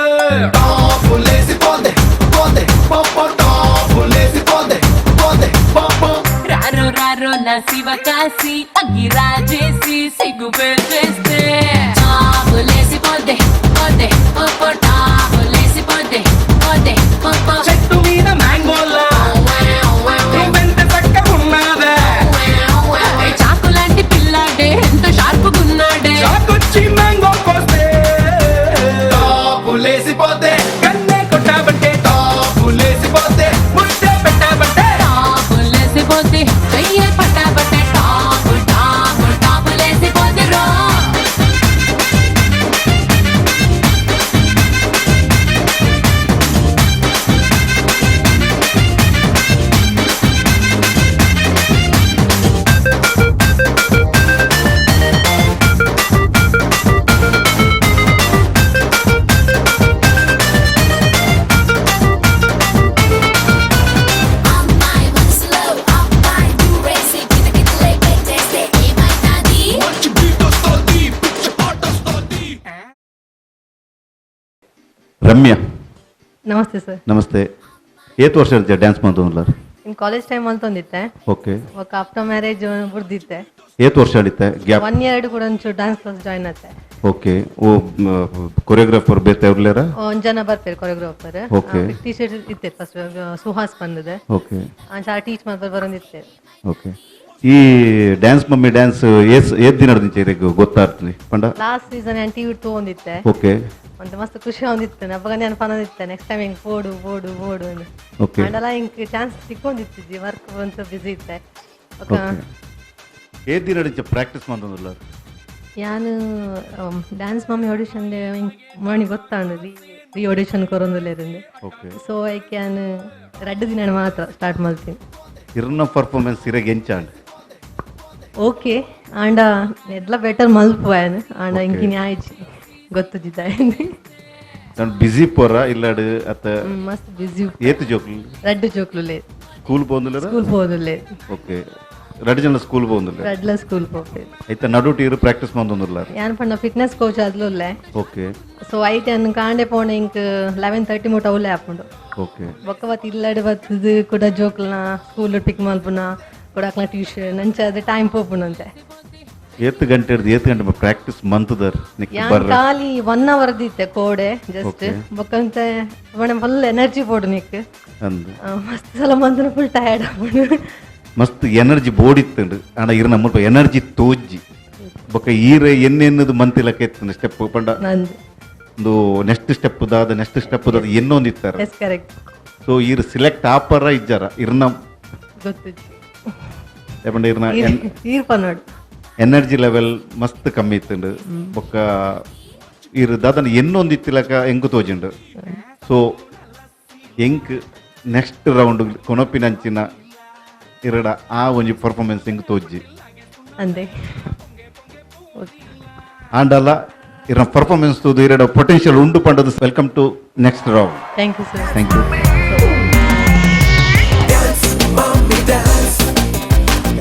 టాపులేసి పోందే పోందే పంప, టాపులేసి పోందే పోందే పంప. రారో రారో నా శివ కాశీ, అగ్గి రాజేసి సిగ్గు పెట్టేస్తే. టాపులేసి పోతే పోతే పప్పు, టాపులేసి పోతే పోతే పప్పు. చెట్టు మీద మ్యాంగోలా నువ్వెంత చక్కగున్నావే. చాకు లాంటి పిల్లాడే ఎంత షార్ప్ గున్నాడే. చాకొచ్చి మ్యాంగో కోస్తే టాపులేసి పోతే కన్నే కొట్టావంటే టాపులేసి పోతే ముద్దే పెట్టావంటే టాపులేసి పోతే చెయ్యే పట్టాబట్టే, టాపు టాపు టాపులేసి పోతే రో. అమ్మాయి మనసులో అబ్బాయి దూరేసి కితకితలై పెట్టేస్తే ఏమైతాది? మంచి బీట్ వస్తుంది, పిచ్చ పాట వస్తుంది. ರಮ್ಯ. ನಮಸ್ತೆ ಸರ್. ನಮಸ್ತೆ. ಏತ್ ವರ್ಷ ಇರ್ತೀಯ ಡ್ಯಾನ್ಸ್ ಮಂತೊಂದುಲ್ಲಾರ್? ಇನ್ ಕಾಲೇಜ್ ಟೈಮ್ ಅಂತಂದಿತ್ತೆ. ಓಕೆ. ఒక ಆಫ್ಟರ್ ಮ್ಯಾರೇಜ್ ಬುಡ್ದಿತ್ತೆ. ಏತ್ ವರ್ಷ ಆಡಿತ್ತೆ ಗ್ಯಾಪ್? ಒನ್ ಇಯರ್ ಕೂಡ ಒಂಚೂರು ಡ್ಯಾನ್ಸ್ ಕ್ಲಾಸ್ ಜಾಯ್ನ್ ಆತೆ. ಓಕೆ, ಓ ಕೊರಿಯೋಗ್ರಾಫರ್ ಬೇತೆ ಇರ್ಲೇರ? ಒಂದ್ ಜನ ಬರ್ಪೇರು ಕೊರಿಯೋಗ್ರಾಫರ್. Okay. Teacher ಇತ್ತೆ ಫಸ್ಟ್ ಸುಹಾಸ್ ಬಂದಿದೆ. ಓಕೆ. ಟೀಚ್ ಮಾಡ್ಬಾರ್ ಬರೋದಿತ್ತೆ. ಓಕೆ, ಈ ಡ್ಯಾನ್ಸ್ ಮಮ್ಮಿ ಡ್ಯಾನ್ಸ್ ಏಸ್ ಏತ್ ದಿನ ಇರೆಗ್ ಗೊತ್ತಾಗ್ತದೆ ಪಂಡ? ಲಾಸ್ಟ್ ಸೀಸನ್ ನಾನು ಟಿವಿ ತಗೊಂಡಿತ್ತೆ. ಓಕೆ. ಮತ್ತೆ ಮಸ್ತ್ ಖುಷಿ ಹೊಂದಿತ್ತು. ಅವಾಗ ನೆನಪನ್ನೋದಿತ್ತೆ, ನೆಕ್ಸ್ಟ್ ಟೈಮ್ ಹಿಂಗೆ ಓಡು ಓಡು ಓಡು ಅಂತ. ಓಕೆ. ಅಂಡಲ ಹಿಂಗೆ ಚಾನ್ಸ್ ಸಿಕ್ಕೊಂಡಿತ್ತಿದ್ವಿ, ವರ್ಕ್ ಒಂಚೂರು ಬಿಸಿ ಇತ್ತೆ. ಓಕೆ, ಏತ್ ದಿನ ಪ್ರಾಕ್ಟೀಸ್ ಮಂತೊಂದುಲ್ಲಾರ್? ಯಾನು dance mummy audition ಮಣಿ ಗೊತ್ತಾಂಡು ರೀ ರೀ ಆಡಿಷನ್ ಕೊರೊಂದುಲ್ಲೇರಿಂದು. Okay. So ಐಕೆ ಯಾನ್ ರಡ್ಡು ದಿನ ಮಾತ್ರ ಸ್ಟಾರ್ಟ್ ಮಲ್ತೀನಿ. ಇರ್ನ ಪರ್ಫಾರ್ಮೆನ್ಸ್ ಇರಗೆ ಎಂಚಾಂಡ್? ಓಕೆ, ಆಂಡ ಎಡ್ಲ ಬೆಟರ್ ಮಲ್ಪು ಯಾನ್, ಆಂಡ ಇಂಕಿನ ಆಯ್ಚಿ ಗೊತ್ತುಜಿತ. ನಾನು ಬಿಸಿ ಪೋರ ಇಲ್ಲಾಡು ಅತ್ತ? ಮಸ್ತ್ ಬಿಸಿ. ಏತು ಜೋಕ್ಲು? ರಡ್ಡು ಜೋಕ್ಲು. ಸ್ಕೂಲ್ ಪೋಂದುಲ್ಲೆರ? ಸ್ಕೂಲ್ ಪೋದುಲ್ಲೆ. ಓಕೆ, ರಡ್ಡು ಜನ ಸ್ಕೂಲ್ ಪೋಂದುಲ್ಲೆ? ರಡ್ಲ ಸ್ಕೂಲ್ ಪೋಪೆ. ಐತ ನಡುಟು ಇರು ಪ್ರಾಕ್ಟೀಸ್ ಮಂದೊಂದುಲ್ಲ? ಯಾನ್ ಪಂಡ ಫಿಟ್ನೆಸ್ ಕೋಚ್ ಆದ್ಲುಲ್ಲೆ. ಓಕೆ. ಸೊ ಐತೆ ಅನ್ನು ಕಾಂಡೆ ಪೋಣೆ ಇಂಕ್ 11:30 ಮುಟ ಉಲ್ಲೆ ಆಪುಂಡು. ಓಕೆ. ಬೊಕ್ಕ ಬತ್ ಇಲ್ಲಡೆ ಬತ್ತದು ಕೂಡ ಜೋಕ್ಲನ ಸ್ಕೂಲ್ ಪಿಕ್ ಮಲ್ಪುನ ಕೂಡ ಅಕ್ಲ ಟ್ಯೂಷನ್ ಅಂಚ ಅದು ಟೈಮ್ ಪೋಪುಂಡಂತೆ. ಏತ್ ಗಂಟೆ ಹಿಡ್ದು ಏತ್ ಗಂಟೆ ಪ್ರಾಕ್ಟೀಸ್ ಮಂತದರ್ ನಿಕ್ ಯಾನ್ ಬರ್ರ? ಖಾಲಿ 1 ಅವರ್ ದಿತ್ತೆ ಕೋಡೆ ಜಸ್ಟ್. Okay. ಬೊಕ್ಕಂತೆ ಮಣ ಫುಲ್ ಎನರ್ಜಿ ಪೋಡು ನಿಕ್. ಅಂದ್ ಮಸ್ತ್ ಸಲ ಮಂತನ ಫುಲ್ ಟಯರ್ಡ್ ಆಪುಂಡು. ಮಸ್ತ್ ಎನರ್ಜಿ ಬೋಡಿತ್ತುಂಡು, ಆಂಡ ಇರ್ನ ಮುಲ್ಪ ಎನರ್ಜಿ ತೋಜ್ಜಿ. ಬೊಕ್ಕ ಈರೆ ಎನ್ನೆನ್ನದು ಮಂತಿಲಕ್ಕ ಎತ್ತುಂಡು ಸ್ಟೆಪ್ ಪಂಡ ನಂದು ಒಂದು ನೆಕ್ಸ್ಟ್ ಸ್ಟೆಪ್ ದಾದ ನೆಕ್ಸ್ಟ್ ಸ್ಟೆಪ್ ದಾದ ಎನ್ನೊಂದು ಇತ್ತಾರೆ. Yes, correct. So ಈರ್ ಸಿಲೆಕ್ಟ್ ಆಪರ ಇಜ್ಜಾರ ಇರ್ನ ಗೊತ್ತಿಜ್ಜಿ. ಪಂಡ ಇರ್ನ ಈರ್ ಪನ್ನೋಡು ಎನರ್ಜಿ ಲೆವೆಲ್ ಮಸ್ತ್ ಕಮ್ಮಿ ಇತ್ತುಂಡು. ಬೊಕ್ಕ ಈರ್ ದಾದನ ಎನ್ನೊಂದು ಇತ್ತಿಲಕ್ಕ ಎಂಕು ತೋಜಿಂಡು. ಸೊ ಎಂಕ್ ನೆಕ್ಸ್ಟ್ ರೌಂಡ್ ಕೊನೊಪಿನಂಚಿನ ಇರಡ ಆ ಒಂಜಿ ಪರ್ಫಾರ್ಮೆನ್ಸ್ ಎಂಕ್ ತೋಜ್ಜಿ. ಅಂದೆ ಆಂಡಲ ಇರ ಪರ್ಫಾರ್ಮೆನ್ಸ್ ತೋದು ಇರಡ ಪೊಟೆನ್ಷಿಯಲ್ ಉಂಡು ಪಂಡದು. Welcome to next round. Thank you sir. Thank you. Dance, mommy, dance.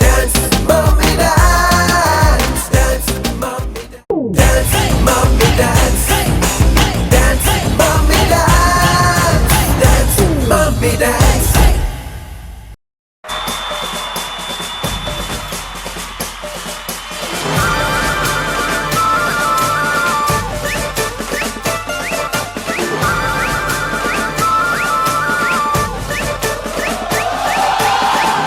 Dance, mommy, dance. Dance, mommy, dance. Mommy, dance. Dance, mommy, dance. Dance, mommy, dance.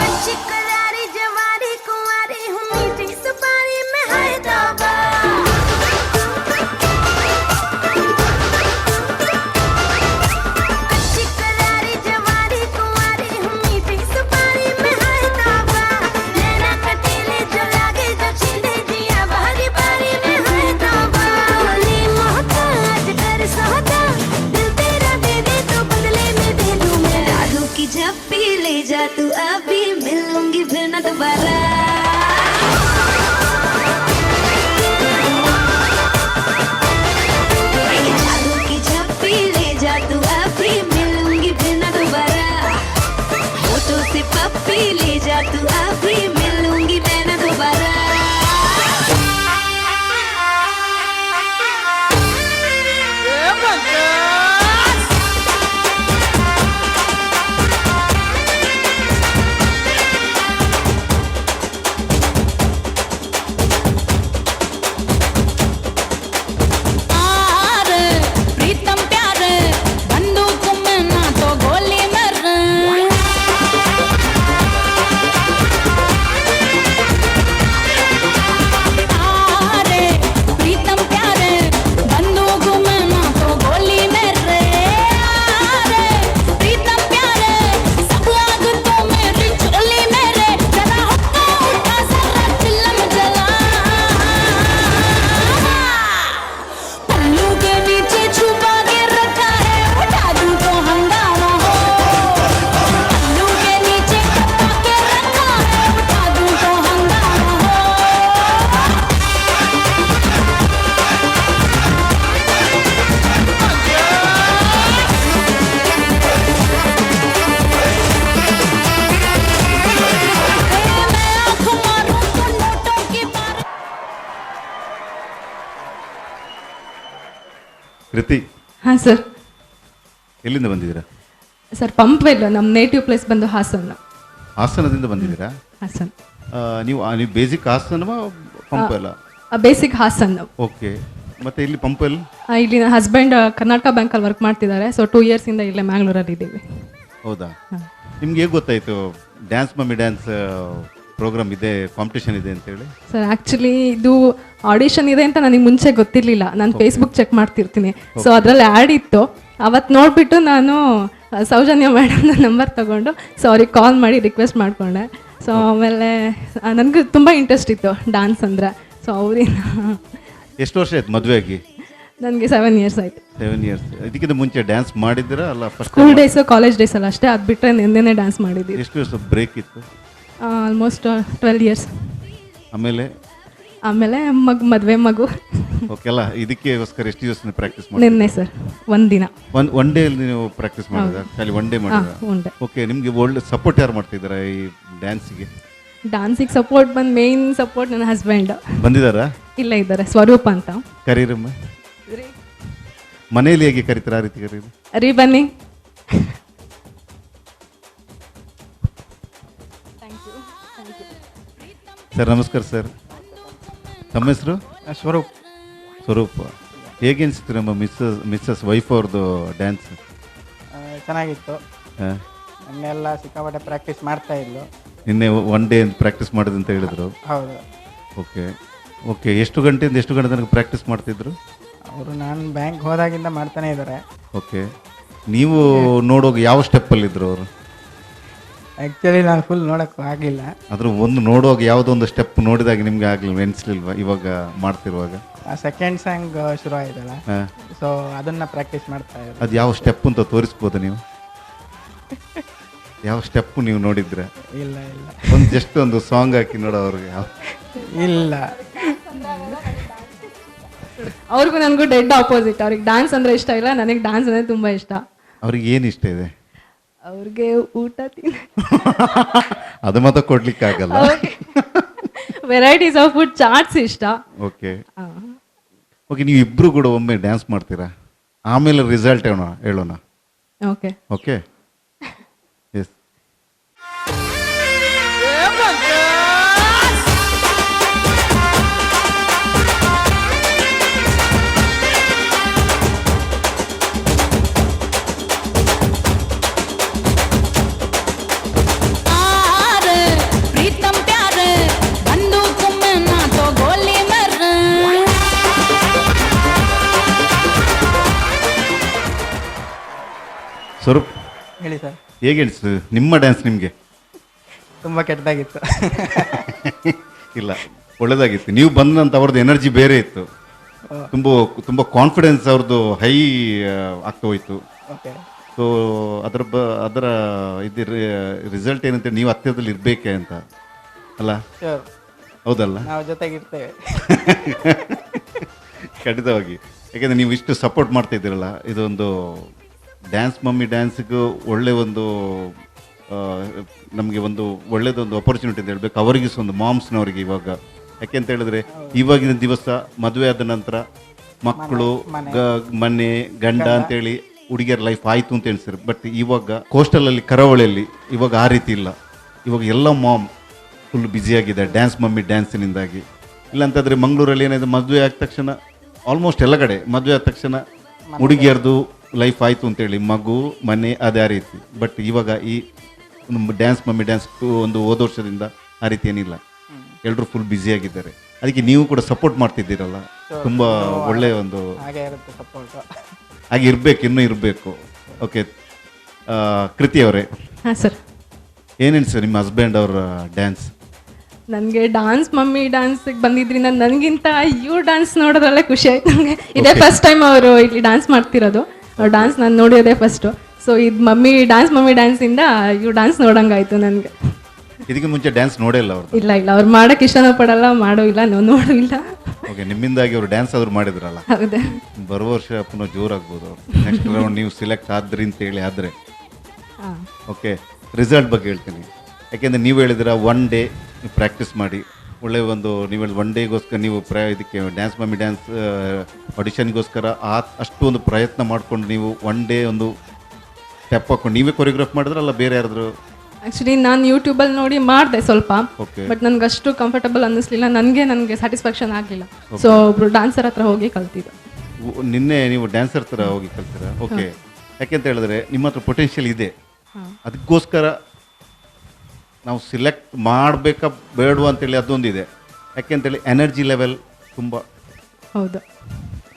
अच्छी करारी जवारी कुंवारी हूँ मीठी सुपारी में हाय तौबा। अच्छी करारी जवारी कुंवारी हूँ मीठी सुपारी में हाय तौबा। नैना कटीले जो लागे जो छीले जिया बारी बारी में हाय तौबा। बोली मोहताज कर सौदा दिल तेरा दे दे तो बदले में दे दूँ मैं। जादू की झप्पी ले जा तू अभी मिलूंगी फिर ना दोबारा। जादू की झप्पी ले जा तू अभी मिलूंगी फिर ना दोबारा। होठों से पप्पी ले जा तू अभी मिलूंगी मैं ना दोबारा। आर प्रीतम प्यार बंदूक में ना तो गोली मर। आर प्रीतम प्यार बंदूक में ना तो गोली मर। आर प्रीतम प्यार सब आग तो मेरी चोली मेरे। जरा हुक्का उठा जरा चिल्लम जला। पल्लू के नीचे छुपा के रखा है उठा दूं तो हंगामा हो। पल्लू के नीचे छुपा के रखा है उठा दूं तो हंगामा हो। मैं आँख मारूं तो नोटों की बारिश। ಕೃತಿ. ಹಾಂ ಸರ್. ಎಲ್ಲಿಂದ ಬಂದಿದ್ದೀರಾ? ಸರ್ ಪಂಪ್ವೆಲ್, ನಮ್ಮ ನೇಟಿವ್ ಪ್ಲೇಸ್ ಬಂದು ಹಾಸನ್. ಹಾಸನದಿಂದ ಬಂದಿದ್ದೀರಾ? ಹಾಸನ್. ನೀವು ನೀವು ಬೇಸಿಕ್ ಹಾಸನವ ಪಂಪ್ವೆಲ್ಲ? ಬೇಸಿಕ್ ಹಾಸನ್. ಓಕೆ, ಮತ್ತೆ ಇಲ್ಲಿ ಪಂಪ್ವೆಲ್? ಇಲ್ಲಿ ನನ್ನ ಹಸ್ಬೆಂಡ್ ಕರ್ನಾಟಕ ಬ್ಯಾಂಕಲ್ಲಿ ವರ್ಕ್ ಮಾಡ್ತಿದ್ದಾರೆ. ಸೊ 2 ಇಯರ್ಸಿಂದ ಇಲ್ಲೇ ಮ್ಯಾಂಗ್ಳೂರಲ್ಲಿ ಇದ್ದೀವಿ. ಹೌದಾ? ನಿಮ್ಗೆ ಹೇಗೆ ಗೊತ್ತಾಯಿತು dance mummy dance program ಇದೆ, ಕಾಂಪಿಟೇಷನ್ ಇದೆ ಅಂತೇಳಿ? ಸರ್ ಆ್ಯಕ್ಚುಲಿ ಇದು ಆಡಿಷನ್ ಇದೆ ಅಂತ ನನಗೆ ಮುಂಚೆ ಗೊತ್ತಿರಲಿಲ್ಲ. ನಾನು ಫೇಸ್ಬುಕ್ ಚೆಕ್ ಮಾಡ್ತಿರ್ತೀನಿ. ಸೊ ಅದರಲ್ಲಿ ಆ್ಯಡ್ ಇತ್ತು. ಅವತ್ತು ನೋಡಿಬಿಟ್ಟು ನಾನು ಸೌಜನ್ಯ ಮೇಡಮ್ನ ನಂಬರ್ ತೊಗೊಂಡು ಸೊ ಅವ್ರಿಗೆ ಕಾಲ್ ಮಾಡಿ ರಿಕ್ವೆಸ್ಟ್ ಮಾಡಿಕೊಂಡೆ. ಸೊ ಆಮೇಲೆ ನನಗೂ ತುಂಬ ಇಂಟ್ರೆಸ್ಟ್ ಇತ್ತು ಡ್ಯಾನ್ಸ್ ಅಂದರೆ. So ಅವರಿಂದ. ಎಷ್ಟು ವರ್ಷ ಆಯ್ತು ಮದುವೆ ಆಗಿ? ನನಗೆ 7 ಇಯರ್ಸ್ ಆಯಿತು. 7 ಇಯರ್ಸ್. ಇದಕ್ಕಿಂತ ಮುಂಚೆ ಡ್ಯಾನ್ಸ್ ಮಾಡಿದ್ದೀರಾ ಅಲ್ಲ? First school days, college days ಅಲ್ಲ ಅಷ್ಟೇ. ಅದು ಬಿಟ್ಟರೆ ನಿನ್ನೆನೇ ಡ್ಯಾನ್ಸ್ ಮಾಡಿದ್ದೀವಿ. ಎಷ್ಟು ವರ್ಷ ಬ್ರೇಕ್ ಇತ್ತು? Almost 12 years. ಆಮೇಲೆ? ಆಮೇಲೆ ಮಗು, ಮದುವೆ, ಮಗು. ಓಕೆ ಅಲ್ಲ, ಇದಕ್ಕೆಗೋಸ್ಕರ ಎಷ್ಟು ದಿವಸ ಪ್ರಾಕ್ಟೀಸ್ ಮಾಡಿ? ನಿನ್ನೆ ಸರ್, ಒಂದಿನ. ಒನ್ ಡೇ ನೀವು ಪ್ರಾಕ್ಟೀಸ್ ಮಾಡಿದ? ಖಾಲಿ ಒನ್ ಡೇ ಮಾಡಿದ? One day. Okay, ನಿಮಗೆ ಒಳ್ಳೆ ಸಪೋರ್ಟ್ ಯಾರು ಮಾಡ್ತಿದ್ದೀರಾ ಈ ಡ್ಯಾನ್ಸಿಗೆ? ಡ್ಯಾನ್ಸಿಗೆ ಸಪೋರ್ಟ್ ಬಂದು ಮೇನ್ ಸಪೋರ್ಟ್ ನನ್ನ ಹಸ್ಬೆಂಡ್. ಬಂದಿದ್ದಾರಾ? ಇಲ್ಲ, ಇದ್ದಾರೆ, ಸ್ವರೂಪ್ ಅಂತ. ಕರೀರಮ್ಮ. ಮನೆಯಲ್ಲಿ ಹೇಗೆ ಕರೀತಾರೆ ಆ ರೀತಿ ಕರೀರಿ. ರೀ ಬನ್ನಿ. ಸರ್ ನಮಸ್ಕಾರ ಸರ್, ತಮ್ಮ ಹೆಸರು? ಸ್ವರೂಪ್. ಸ್ವರೂಪ್, ಹೇಗೆ ಅನಿಸ್ತು ನಮ್ಮ ಮಿಸ್ಸಸ್ ವೈಫ್ ಅವ್ರದ್ದು ಡ್ಯಾನ್ಸ್? ಚೆನ್ನಾಗಿತ್ತು. ನಿನ್ನೆಲ್ಲ ಸಿಕ್ಕಾಪಟ್ಟೆ ಪ್ರಾಕ್ಟೀಸ್ ಮಾಡ್ತಾ ಇದ್ಲು. ನಿನ್ನೆ one day practice ಮಾಡಿದೆ ಅಂತ ಹೇಳಿದ್ರು. ಹೌದು. ಓಕೆ ಓಕೆ, ಎಷ್ಟು ಗಂಟೆಯಿಂದ ಎಷ್ಟು ಗಂಟೆ ತನಕ ಪ್ರಾಕ್ಟೀಸ್ ಮಾಡ್ತಿದ್ರು ಅವರು? ನಾನು ಬ್ಯಾಂಕ್ ಹೋದಾಗಿಂದ ಮಾಡ್ತಾನೆ ಇದ್ದಾರೆ. ಓಕೆ, ನೀವು ನೋಡುವಾಗ ಯಾವ ಸ್ಟೆಪ್ಪಲ್ಲಿದ್ದರು ಅವರು? ಆ್ಯಕ್ಚುಲಿ ನಾನು ಫುಲ್ ನೋಡೋಕ್ಕೂ ಆಗಲಿಲ್ಲ. ಆದರೂ ಒಂದು ನೋಡುವಾಗ ಯಾವುದೋ ಒಂದು ಸ್ಟೆಪ್ ನೋಡಿದಾಗ ನಿಮಗೆ ಆಗಲಿಲ್ಲ ಎನಿಸ್ಲಿಲ್ವಾ ಇವಾಗ ಮಾಡ್ತಿರುವಾಗ? ಆ ಸೆಕೆಂಡ್ ಸಾಂಗ್ ಶುರು ಆಯ್ತಲ್ಲ, ಸೊ ಅದನ್ನು ಪ್ರಾಕ್ಟೀಸ್ ಮಾಡ್ತಾ ಇದ್ರು. ಅದು ಯಾವ ಸ್ಟೆಪ್ ಅಂತ ತೋರಿಸ್ಬೋದು ನೀವು? ಯಾವ ಸ್ಟೆಪ್ ನೀವು ನೋಡಿದ್ರೆ? ಇಲ್ಲ ಇಲ್ಲ, ಒಂದು ಜಸ್ಟ್ ಒಂದು ಸಾಂಗ್ ಹಾಕಿ ನೋಡೋ ಅವ್ರಿಗೆ. ಇಲ್ಲ, ಅವ್ರಿಗೂ ನನಗೂ ಡೆಡ್ ಆಪೋಸಿಟ್. ಅವ್ರಿಗೆ ಡ್ಯಾನ್ಸ್ ಅಂದ್ರೆ ಇಷ್ಟ ಇಲ್ಲ, ನನಗೆ ಡ್ಯಾನ್ಸ್ ಅಂದ್ರೆ ತುಂಬಾ ಇಷ್ಟ. ಅವ್ರಿಗೆ ಏನು ಇಷ್ಟ ಇದೆ? ಅವ್ರಿಗೆ ಊಟ ತಿನ್ನ ಅದು ಮಾತ್ರ ಕೊಡ್ಲಿಕ್ಕೆ ಆಗಲ್ಲ. Varieties of food, charts ಇಷ್ಟ. ಓಕೆ ಓಕೆ, ನೀವು ಇಬ್ರು ಕೂಡ ಒಮ್ಮೆ ಡ್ಯಾನ್ಸ್ ಮಾಡ್ತೀರಾ, ಆಮೇಲೆ ರಿಸಲ್ಟ್ ಹೇಳೋಣ. Okay okay, S. प्रीतम प्यार बंदूक में ना तो गोली मर. ಸ್ವರೂಪ್ ಹೇಳಿ ಸರ್. ಹೇಗೆ ಅನಿಸ್ತು ನಿಮ್ಮ ಡ್ಯಾನ್ಸ್ ನಿಮಗೆ? ತುಂಬ ಕೆಟ್ಟದಾಗಿತ್ತು. ಇಲ್ಲ, ಒಳ್ಳೇದಾಗಿತ್ತು. ನೀವು ಬಂದಂತ ಅವ್ರದ್ದು ಎನರ್ಜಿ ಬೇರೆ ಇತ್ತು. ತುಂಬ ತುಂಬ ಕಾನ್ಫಿಡೆನ್ಸ್ ಅವ್ರದ್ದು ಹೈ ಆಗ್ತಾ ಹೋಯಿತು. ಓಕೆ, ಸೊ ಅದರ ಇದು ರಿಸಲ್ಟ್ ಏನಂತ ನೀವು ಹತ್ತಿರದಲ್ಲಿ ಇರಬೇಕೆ ಅಂತ ಅಲ್ಲ? ಹೌದಲ್ಲ, ನಾವು ಜೊತೆಗಿರ್ತೇವೆ ಖಂಡಿತವಾಗಿ. ಯಾಕೆಂದರೆ ನೀವು ಇಷ್ಟು ಸಪೋರ್ಟ್ ಮಾಡ್ತಾ ಇದ್ದೀರಲ್ಲ, ಇದೊಂದು ಡ್ಯಾನ್ಸ್ ಮಮ್ಮಿ ಡ್ಯಾನ್ಸ್ಗೂ ಒಳ್ಳೆ ಒಂದು ನಮಗೆ ಒಂದು ಒಳ್ಳೆಯದೊಂದು ಅಪರ್ಚುನಿಟಿ ಅಂತ ಹೇಳಬೇಕು ಅವರಿಗೆ ಸಹ, ಒಂದು ಮಾಮ್ಸ್ನವರಿಗೆ ಇವಾಗ. ಯಾಕೆಂತ ಹೇಳಿದ್ರೆ ಇವಾಗಿನ ದಿವಸ ಮದುವೆ ಆದ ನಂತರ ಮಕ್ಕಳು, ಮನೆ, ಗಂಡ ಅಂತೇಳಿ ಹುಡುಗಿಯರ ಲೈಫ್ ಆಯಿತು ಅಂತ ಹೇಳ್ತಾರೆ. ಬಟ್ ಇವಾಗ ಕೋಸ್ಟಲಲ್ಲಿ, ಕರಾವಳಿಯಲ್ಲಿ ಇವಾಗ ಆ ರೀತಿ ಇಲ್ಲ. ಇವಾಗ ಎಲ್ಲ ಮಾಮ್ ಫುಲ್ ಬ್ಯುಸಿಯಾಗಿದೆ ಡ್ಯಾನ್ಸ್ ಮಮ್ಮಿ ಡ್ಯಾನ್ಸಿನಿಂದಾಗಿ. ಇಲ್ಲಾಂತಂದರೆ ಮಂಗಳೂರಲ್ಲಿ ಏನಾಯಿತು, ಮದುವೆ ಆದ ತಕ್ಷಣ ಆಲ್ಮೋಸ್ಟ್ ಎಲ್ಲ ಕಡೆ ಮದುವೆ ಆದ ತಕ್ಷಣ ಹುಡುಗಿಯರದು ಲೈಫ್ ಆಯಿತು ಅಂತೇಳಿ ಮಗು, ಮನೆ, ಅದೇ ಆ ರೀತಿ. ಬಟ್ ಇವಾಗ ಈ dance mummy dance ಒಂದು ಹೋದ ವರ್ಷದಿಂದ ಆ ರೀತಿ ಏನಿಲ್ಲ, ಎಲ್ಲರೂ ಫುಲ್ ಬ್ಯುಸಿಯಾಗಿದ್ದಾರೆ. ಅದಕ್ಕೆ ನೀವು ಕೂಡ ಸಪೋರ್ಟ್ ಮಾಡ್ತಿದ್ದೀರಲ್ಲ, ತುಂಬ ಒಳ್ಳೆಯ ಒಂದು ಹಾಗೆ ಇರಬೇಕು, ಇನ್ನೂ ಇರಬೇಕು. ಓಕೆ, ಕೃತಿ ಅವರೇ. ಹಾಂ ಸರ್, ಏನೇನು ಸರ್ ನಿಮ್ಮ ಹಸ್ಬೆಂಡ್ ಅವರ ಡ್ಯಾನ್ಸ್? ನನಗೆ ಡ್ಯಾನ್ಸ್ ಮಮ್ಮಿ ಡ್ಯಾನ್ಸಿಗೆ ಬಂದಿದ್ರಿಂದ ನನಗಿಂತ ಇವ್ರ ಡ್ಯಾನ್ಸ್ ನೋಡೋದ್ರಲ್ಲೇ ಖುಷಿ ಆಯ್ತು ನನಗೆ. ಇದೇ ಫಸ್ಟ್ ಟೈಮ್ ಅವರು ಇಲ್ಲಿ ಡ್ಯಾನ್ಸ್ ಮಾಡ್ತಿರೋದು. ಅವ್ರ ಡ್ಯಾನ್ಸ್ ನಾನು ನೋಡಿರೋದೇ ಫಸ್ಟು. ಸೊ ಇದು mummy dance mummy ಡ್ಯಾನ್ಸಿಂದ ಇವ್ರು ಡ್ಯಾನ್ಸ್ ನೋಡೋಂಗಾಯ್ತು ನನಗೆ. ಇದಕ್ಕೆ ಮುಂಚೆ ಡ್ಯಾನ್ಸ್ ನೋಡೇ ಇಲ್ಲ ಅವರು? ಇಲ್ಲ ಇಲ್ಲ, ಅವ್ರು ಮಾಡೋಕ್ಕೆ ಇಷ್ಟನೂ ಪಡಲ್ಲ, ಮಾಡೋ ಇಲ್ಲ, ನಾವು ನೋಡೂ ಇಲ್ಲ. ಓಕೆ, ನಿಮ್ಮಿಂದಾಗಿ ಅವರು ಡ್ಯಾನ್ಸ್ ಆದರೂ ಮಾಡಿದ್ರಲ್ಲ. ಹೌದು. ಬರುವ ವರ್ಷ ಪುನಃ ಜೋರಾಗ್ಬೋದು ಅವರು. ನೆಕ್ಸ್ಟ್ ರೌಂಡ್ ನೀವು ಸೆಲೆಕ್ಟ್ ಆದ್ರಿ ಅಂತೇಳಿ ಆದರೆ. ಓಕೆ, ರಿಸಲ್ಟ್ ಬಗ್ಗೆ ಹೇಳ್ತೀನಿ. ಯಾಕೆಂದರೆ ನೀವು ಹೇಳಿದಿರ one day practice ಮಾಡಿ ಒಳ್ಳೆಯ ಒಂದು, ನೀವು ಹೇಳಿ ಒನ್ ಡೇಗೋಸ್ಕರ ನೀವು ಇದಕ್ಕೆ dance mummy dance ಆಡಿಷನ್ಗೋಸ್ಕರ ಅಷ್ಟು ಒಂದು ಪ್ರಯತ್ನ ಮಾಡಿಕೊಂಡು ನೀವು ಒನ್ ಡೇ ಒಂದು ಸ್ಟೆಪ್ ಹಾಕೊಂಡು ನೀವೇ ಕೊರಿಯೋಗ್ರಾಫ್ ಮಾಡಿದ್ರಲ್ಲ ಬೇರೆ ಯಾರಾದರೂ? ಆ್ಯಕ್ಚುಲಿ ನಾನು ಯೂಟ್ಯೂಬಲ್ಲಿ ನೋಡಿ ಮಾಡಿದೆ ಸ್ವಲ್ಪ, ಬಟ್ ನನಗೆ ಅಷ್ಟು ಕಂಫರ್ಟಬಲ್ ಅನ್ನಿಸ್ಲಿಲ್ಲ, ನನಗೆ ಸ್ಯಾಟಿಸ್ಫ್ಯಾಕ್ಷನ್ ಆಗಲಿಲ್ಲ. ಸೊ ಒಬ್ರು ಡ್ಯಾನ್ಸರ್ ಹತ್ರ ಹೋಗಿ ಕಲ್ತಿದ್ದೆ. ನಿನ್ನೆ ನೀವು ಡ್ಯಾನ್ಸರ್ ಹತ್ರ ಹೋಗಿ ಕಲ್ತೀರಾ? ಓಕೆ, ಯಾಕೆಂತ ಹೇಳಿದ್ರೆ ನಿಮ್ಮ ಹತ್ರ ಪೊಟೆನ್ಷಿಯಲ್ ಇದೆ, ಅದಕ್ಕೋಸ್ಕರ ನಾವು ಸಿಲೆಕ್ಟ್ ಮಾಡಬೇಕಾ ಬೇಡವಾ ಅಂತೇಳಿ ಅದೊಂದಿದೆ. ಯಾಕೆಂತೇಳಿ ಎನರ್ಜಿ ಲೆವೆಲ್ ತುಂಬ. ಹೌದು,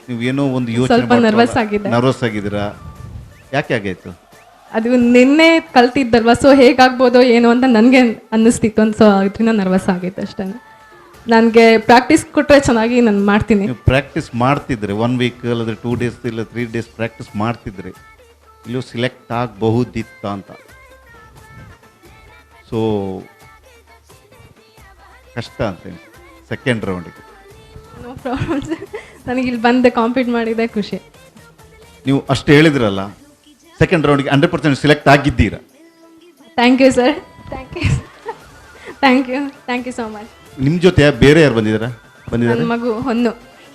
ನೀವು ಏನೋ ಒಂದು ಯೋಚನೆ, ನರ್ವಸ್ ಆಗಿದ್ದೀರಾ? ಯಾಕೆ ಹಾಗಾಯ್ತು? ಅದು ನಿನ್ನೆ ಕಲ್ತಿದ್ದಲ್ವಾ, ಸೊ ಹೇಗಾಗ್ಬೋದು ಏನೋ ಅಂತ ನನಗೆ ಅನ್ನಿಸ್ತಿತ್ತು, ಸೊ ಅದರಿಂದ ನರ್ವಸ್ ಆಗಿತ್ತು ಅಷ್ಟೇ. ನನಗೆ ಪ್ರಾಕ್ಟೀಸ್ ಕೊಟ್ಟರೆ ಚೆನ್ನಾಗಿ ನಾನು ಮಾಡ್ತೀನಿ. ನೀವು ಪ್ರಾಕ್ಟೀಸ್ ಮಾಡ್ತಿದ್ರೆ 1 ವೀಕ್ ಇಲ್ಲದ್ರೆ 2 ಡೇಸ್ ಇಲ್ಲ 3 ಡೇಸ್ ಪ್ರಾಕ್ಟೀಸ್ ಮಾಡ್ತಿದ್ರೆ ಇಲ್ಲೂ ಸಿಲೆಕ್ಟ್ ಆಗಬಹುದಿತ್ತ ಅಂತ. ಸೊ ಕಷ್ಟ ಅಂತ ಸೆಕೆಂಡ್ ರೌಂಡಿಗೆ. No problem sir, ನನಗೆ ಇಲ್ಲಿ ಬಂದು ಕಾಂಪೀಟ್ ಮಾಡಿದೆ ಖುಷಿ. ನೀವು ಅಷ್ಟು ಹೇಳಿದ್ರಲ್ಲ, ಸೆಕೆಂಡ್ ರೌಂಡಿಗೆ 100% ಸೆಲೆಕ್ಟ್ ಆಗಿದ್ದೀರಾ? Thank you sir, thank you, thank you, thank you so much. ನಿಮ್ಮ ಜೊತೆ ಬೇರೆ ಯಾರು ಬಂದಿದ್ದಾರಾ? ಬಂದಿದ್ದಾರೆ ಮಗು ಹೊನ್ನು.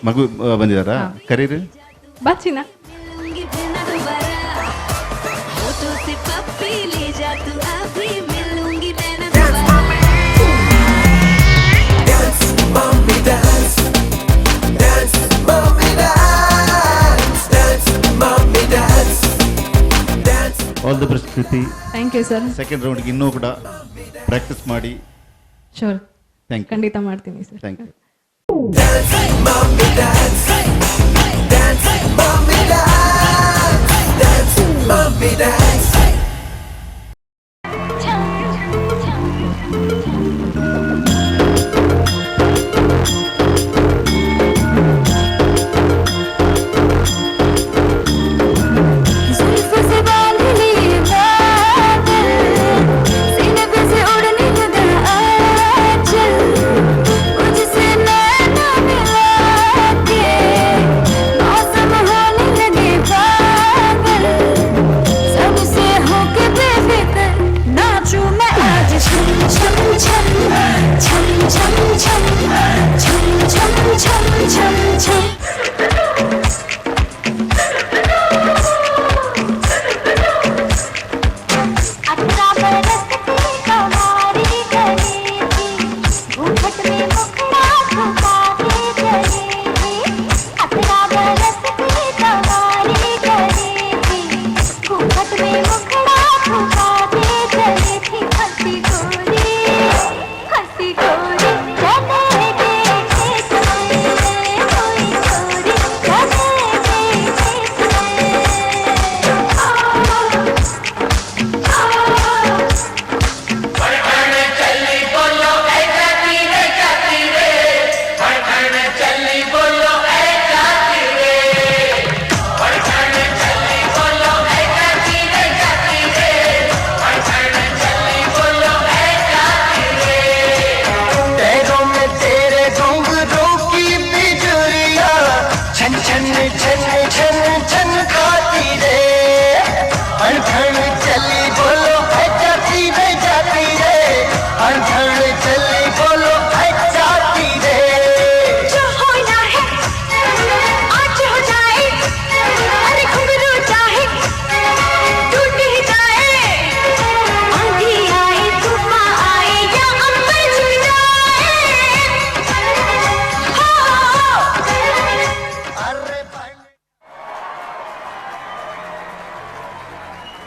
ಮಗು ಬಂದಿದ್ದಾರಾ? ಕರೀರಿ. ಬಾ ಚಿನ್ನ. All the best Kriti. Thank you sir. Second ರೌಂಡ್ಗೆ ಇನ್ನೂ ಕೂಡ ಪ್ರಾಕ್ಟೀಸ್ ಮಾಡಿ. Sure, thank you. ಖಂಡಿತ ಮಾಡ್ತೀನಿ sir. Thank you.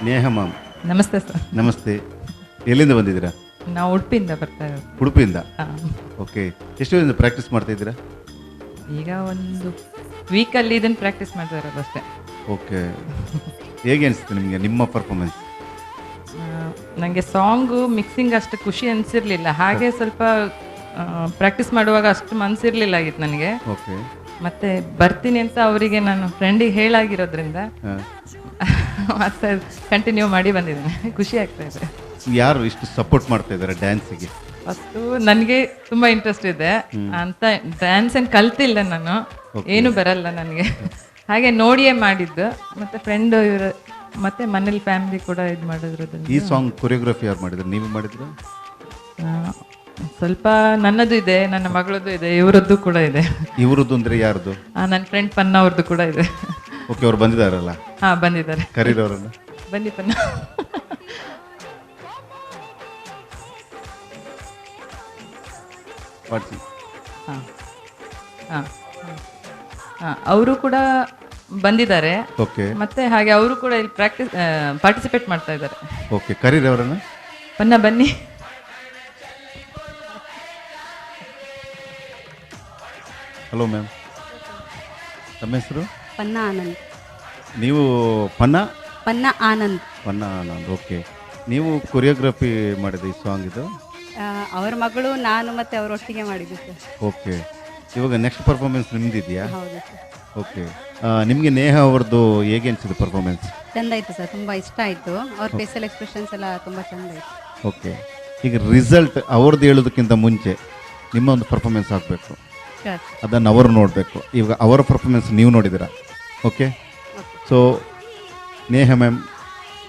Neha ma'am, namaste sir. Namaste. ಎಲ್ಲಿಂದ ಬಂದಿದ್ದೀರಾ? ನಾವು ಉಡುಪಿಯಿಂದ ಬರ್ತಾ ಇರೋದು. ಉಡುಪಿಯಿಂದ? ಓಕೆ. ಎಷ್ಟು ದಿನದಿಂದ ಪ್ರಾಕ್ಟೀಸ್ ಮಾಡ್ತಾ ಇದ್ದೀರಾ? ಈಗ ಒಂದು ವೀಕಲ್ಲಿ ಇದನ್ನು ಪ್ರಾಕ್ಟೀಸ್ ಮಾಡ್ತಾ ಇರೋದು ಅಷ್ಟೇ. ಓಕೆ. ಹೇಗೆ ಅನಿಸುತ್ತೆ ನಿಮಗೆ ನಿಮ್ಮ ಪರ್ಫಾರ್ಮೆನ್ಸ್? ನನಗೆ ಸಾಂಗು ಮಿಕ್ಸಿಂಗ್ ಅಷ್ಟು ಖುಷಿ ಅನಿಸಿರ್ಲಿಲ್ಲ, ಹಾಗೆ ಸ್ವಲ್ಪ ಪ್ರಾಕ್ಟೀಸ್ ಮಾಡುವಾಗ ಅಷ್ಟು ಮನಸ್ಸಿರ್ಲಿಲ್ಲ ಆಗಿತ್ತು ನನಗೆ. ಓಕೆ. ಮತ್ತೆ ಬರ್ತೀನಿ ಅಂತ ಅವರಿಗೆ ನಾನು ಫ್ರೆಂಡಿಗೆ ಹೇಳಾಗಿರೋದ್ರಿಂದ ಮತ್ತೆ ಕಂಟಿನ್ಯೂ ಮಾಡಿ ಬಂದಿದ್ದೇನೆ. ಖುಷಿ ಆಗ್ತಾ ಇದೆ. ಯಾರು ಇಷ್ಟು ಸಪೋರ್ಟ್ ಮಾಡ್ತಾ ಇದ್ದಾರೆ ಡ್ಯಾನ್ಸಿಗೆ? ಫಸ್ಟು ನನಗೆ ತುಂಬ ಇಂಟ್ರೆಸ್ಟ್ ಇದೆ ಅಂತ, ಡ್ಯಾನ್ಸ್ ಏನು ಕಲ್ತಿಲ್ಲ ನಾನು, ಏನು ಬರಲ್ಲ ನನಗೆ, ಹಾಗೆ ನೋಡಿಯೇ ಮಾಡಿದ್ದು. ಮತ್ತೆ ಫ್ರೆಂಡ್ ಇವರು, ಮತ್ತೆ ಮನೇಲಿ ಫ್ಯಾಮಿಲಿ ಕೂಡ ಇದು ಮಾಡಿದ್ರದ್ದು. ಈ ಸಾಂಗ್ ಕೊರಿಯೋಗ್ರಫಿ ಯಾರು ಮಾಡಿದ್ರು? ನೀವು ಮಾಡಿದ್ರು? ಸ್ವಲ್ಪ ನನ್ನದು ಇದೆ, ನನ್ನ ಮಗಳದ್ದು ಇದೆ, ಇವರದ್ದು ಕೂಡ ಇದೆ. ಇವರದ್ದು ಅಂದ್ರೆ ಯಾರದು? ನನ್ನ ಫ್ರೆಂಡ್ ಪನ್ನ ಅವ್ರದ್ದು ಕೂಡ ಇದೆ. ಓಕೆ, ಅವ್ರು ಬಂದಿದ್ದಾರಲ್ಲ? ಹಾ, ಬಂದಿದ್ದಾರೆ. ಕರೀರಿ ಅವರನ್ನ. ಬನ್ನಿ ಪನ್ನ. ಹಾಂ ಹಾಂ ಹಾಂ, ಅವರು ಕೂಡ ಬಂದಿದ್ದಾರೆ. ಓಕೆ. ಮತ್ತೆ ಹಾಗೆ ಅವರು ಕೂಡ ಇಲ್ಲಿ ಪ್ರಾಕ್ಟೀಸ್ ಪಾರ್ಟಿಸಿಪೇಟ್ ಮಾಡ್ತಾ ಇದ್ದಾರೆ. ಓಕೆ, ಕರೀರಿ ಅವರನ್ನ. ಪನ್ನ ಬನ್ನಿ. ಹಲೋ ಮ್ಯಾಮ್, ತಮ್ಮ ಹೆಸರು? ಪನ್ನ ಆನಂದ್. ನೀವು ಪನ್ನ? ಪನ್ನ ಆನಂದ್. ಪನ್ನ ಆನಂದ್, ಓಕೆ. ನೀವು ಕೊರಿಯೋಗ್ರಫಿ ಮಾಡಿದ ಈ ಸಾಂಗ್ ಇದು? ಅವರ ಮಗಳು, ನಾನು ಮತ್ತು ಅವರೊಟ್ಟಿಗೆ ಮಾಡಿದ್ದು ಸರ್. ಓಕೆ, ಇವಾಗ ನೆಕ್ಸ್ಟ್ ಪರ್ಫಾರ್ಮೆನ್ಸ್ ನಿಮ್ದಿದೆಯಾ? ಹೌದು ಸರ್. ಓಕೆ, ನಿಮಗೆ ನೇಹ ಅವ್ರದ್ದು ಹೇಗೆ ಅನಿಸಿದೆ ಪರ್ಫಾರ್ಮೆನ್ಸ್? ಚಂದ ಆಯಿತು ಸರ್, ತುಂಬ ಇಷ್ಟ ಆಯಿತು. ಅವ್ರ ಫೇಸಲ್ ಎಕ್ಸ್ಪ್ರೆಷನ್ಸ್ ಎಲ್ಲ ತುಂಬ ಚಂದ ಆಯಿತು. ಓಕೆ, ಈಗ ರಿಸಲ್ಟ್ ಅವ್ರದ್ದು ಹೇಳೋದಕ್ಕಿಂತ ಮುಂಚೆ ನಿಮ್ಮ ಒಂದು ಪರ್ಫಾರ್ಮೆನ್ಸ್ ಆಗಬೇಕು, ಅದನ್ನು ಅವರು ನೋಡಬೇಕು. ಇವಾಗ ಅವರ ಪರ್ಫಾರ್ಮೆನ್ಸ್ ನೀವು ನೋಡಿದ್ದೀರಾ. ಓಕೆ, ಸೊ ನೇಹ ಮ್ಯಾಮ್,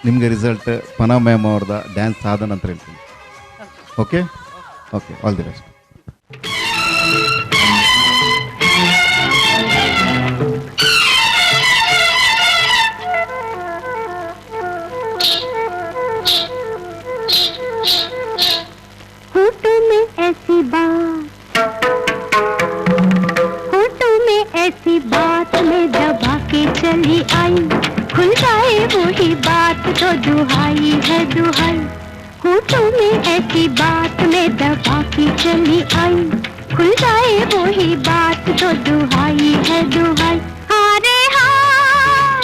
ನಿಮಗೆ ರಿಸಲ್ಟ್ ಪನಾ ಮ್ಯಾಮ್ ಅವ್ರದ್ದು ಡ್ಯಾನ್ಸ್ ಆದ ನಂತರ ಹೇಳ್ತೀನಿ. Okay okay, all the best. होठों में ऐसी बात, होठों में ऐसी बात मैं दबा के चली आई, खुल जाए वही बात तो दुहाई है दुहाई। होठों में ऐसी बात मैं दबा के चली आई, खुल जाए वही बात तो दुहाई है दुहाई। हाँ रे हाँ,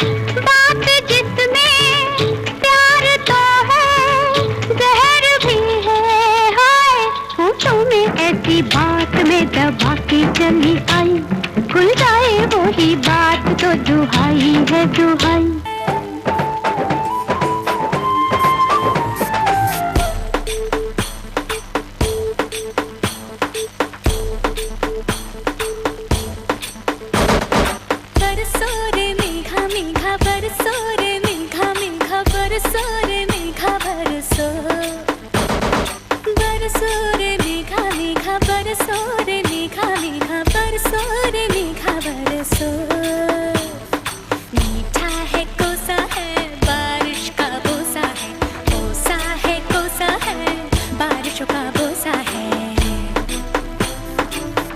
बात जिसमें प्यार तो है जहर भी है, हाय। होठों में ऐसी बात मैं दबा के चली आई, खुल जाए वही बात तो दुहाई है दुहाई। बरसो रे मेघा मेघा बरसो रे मेघा मेघा बरसो रे मेघा बरसो, बरसो रे मेघा मेघा बरसो रे मेघा मेघा बरसो रे मेघा बरसो। मीठा है कोसा है बारिश का बोसा है, कोसा है कोसा है बारिशों का बोसा है।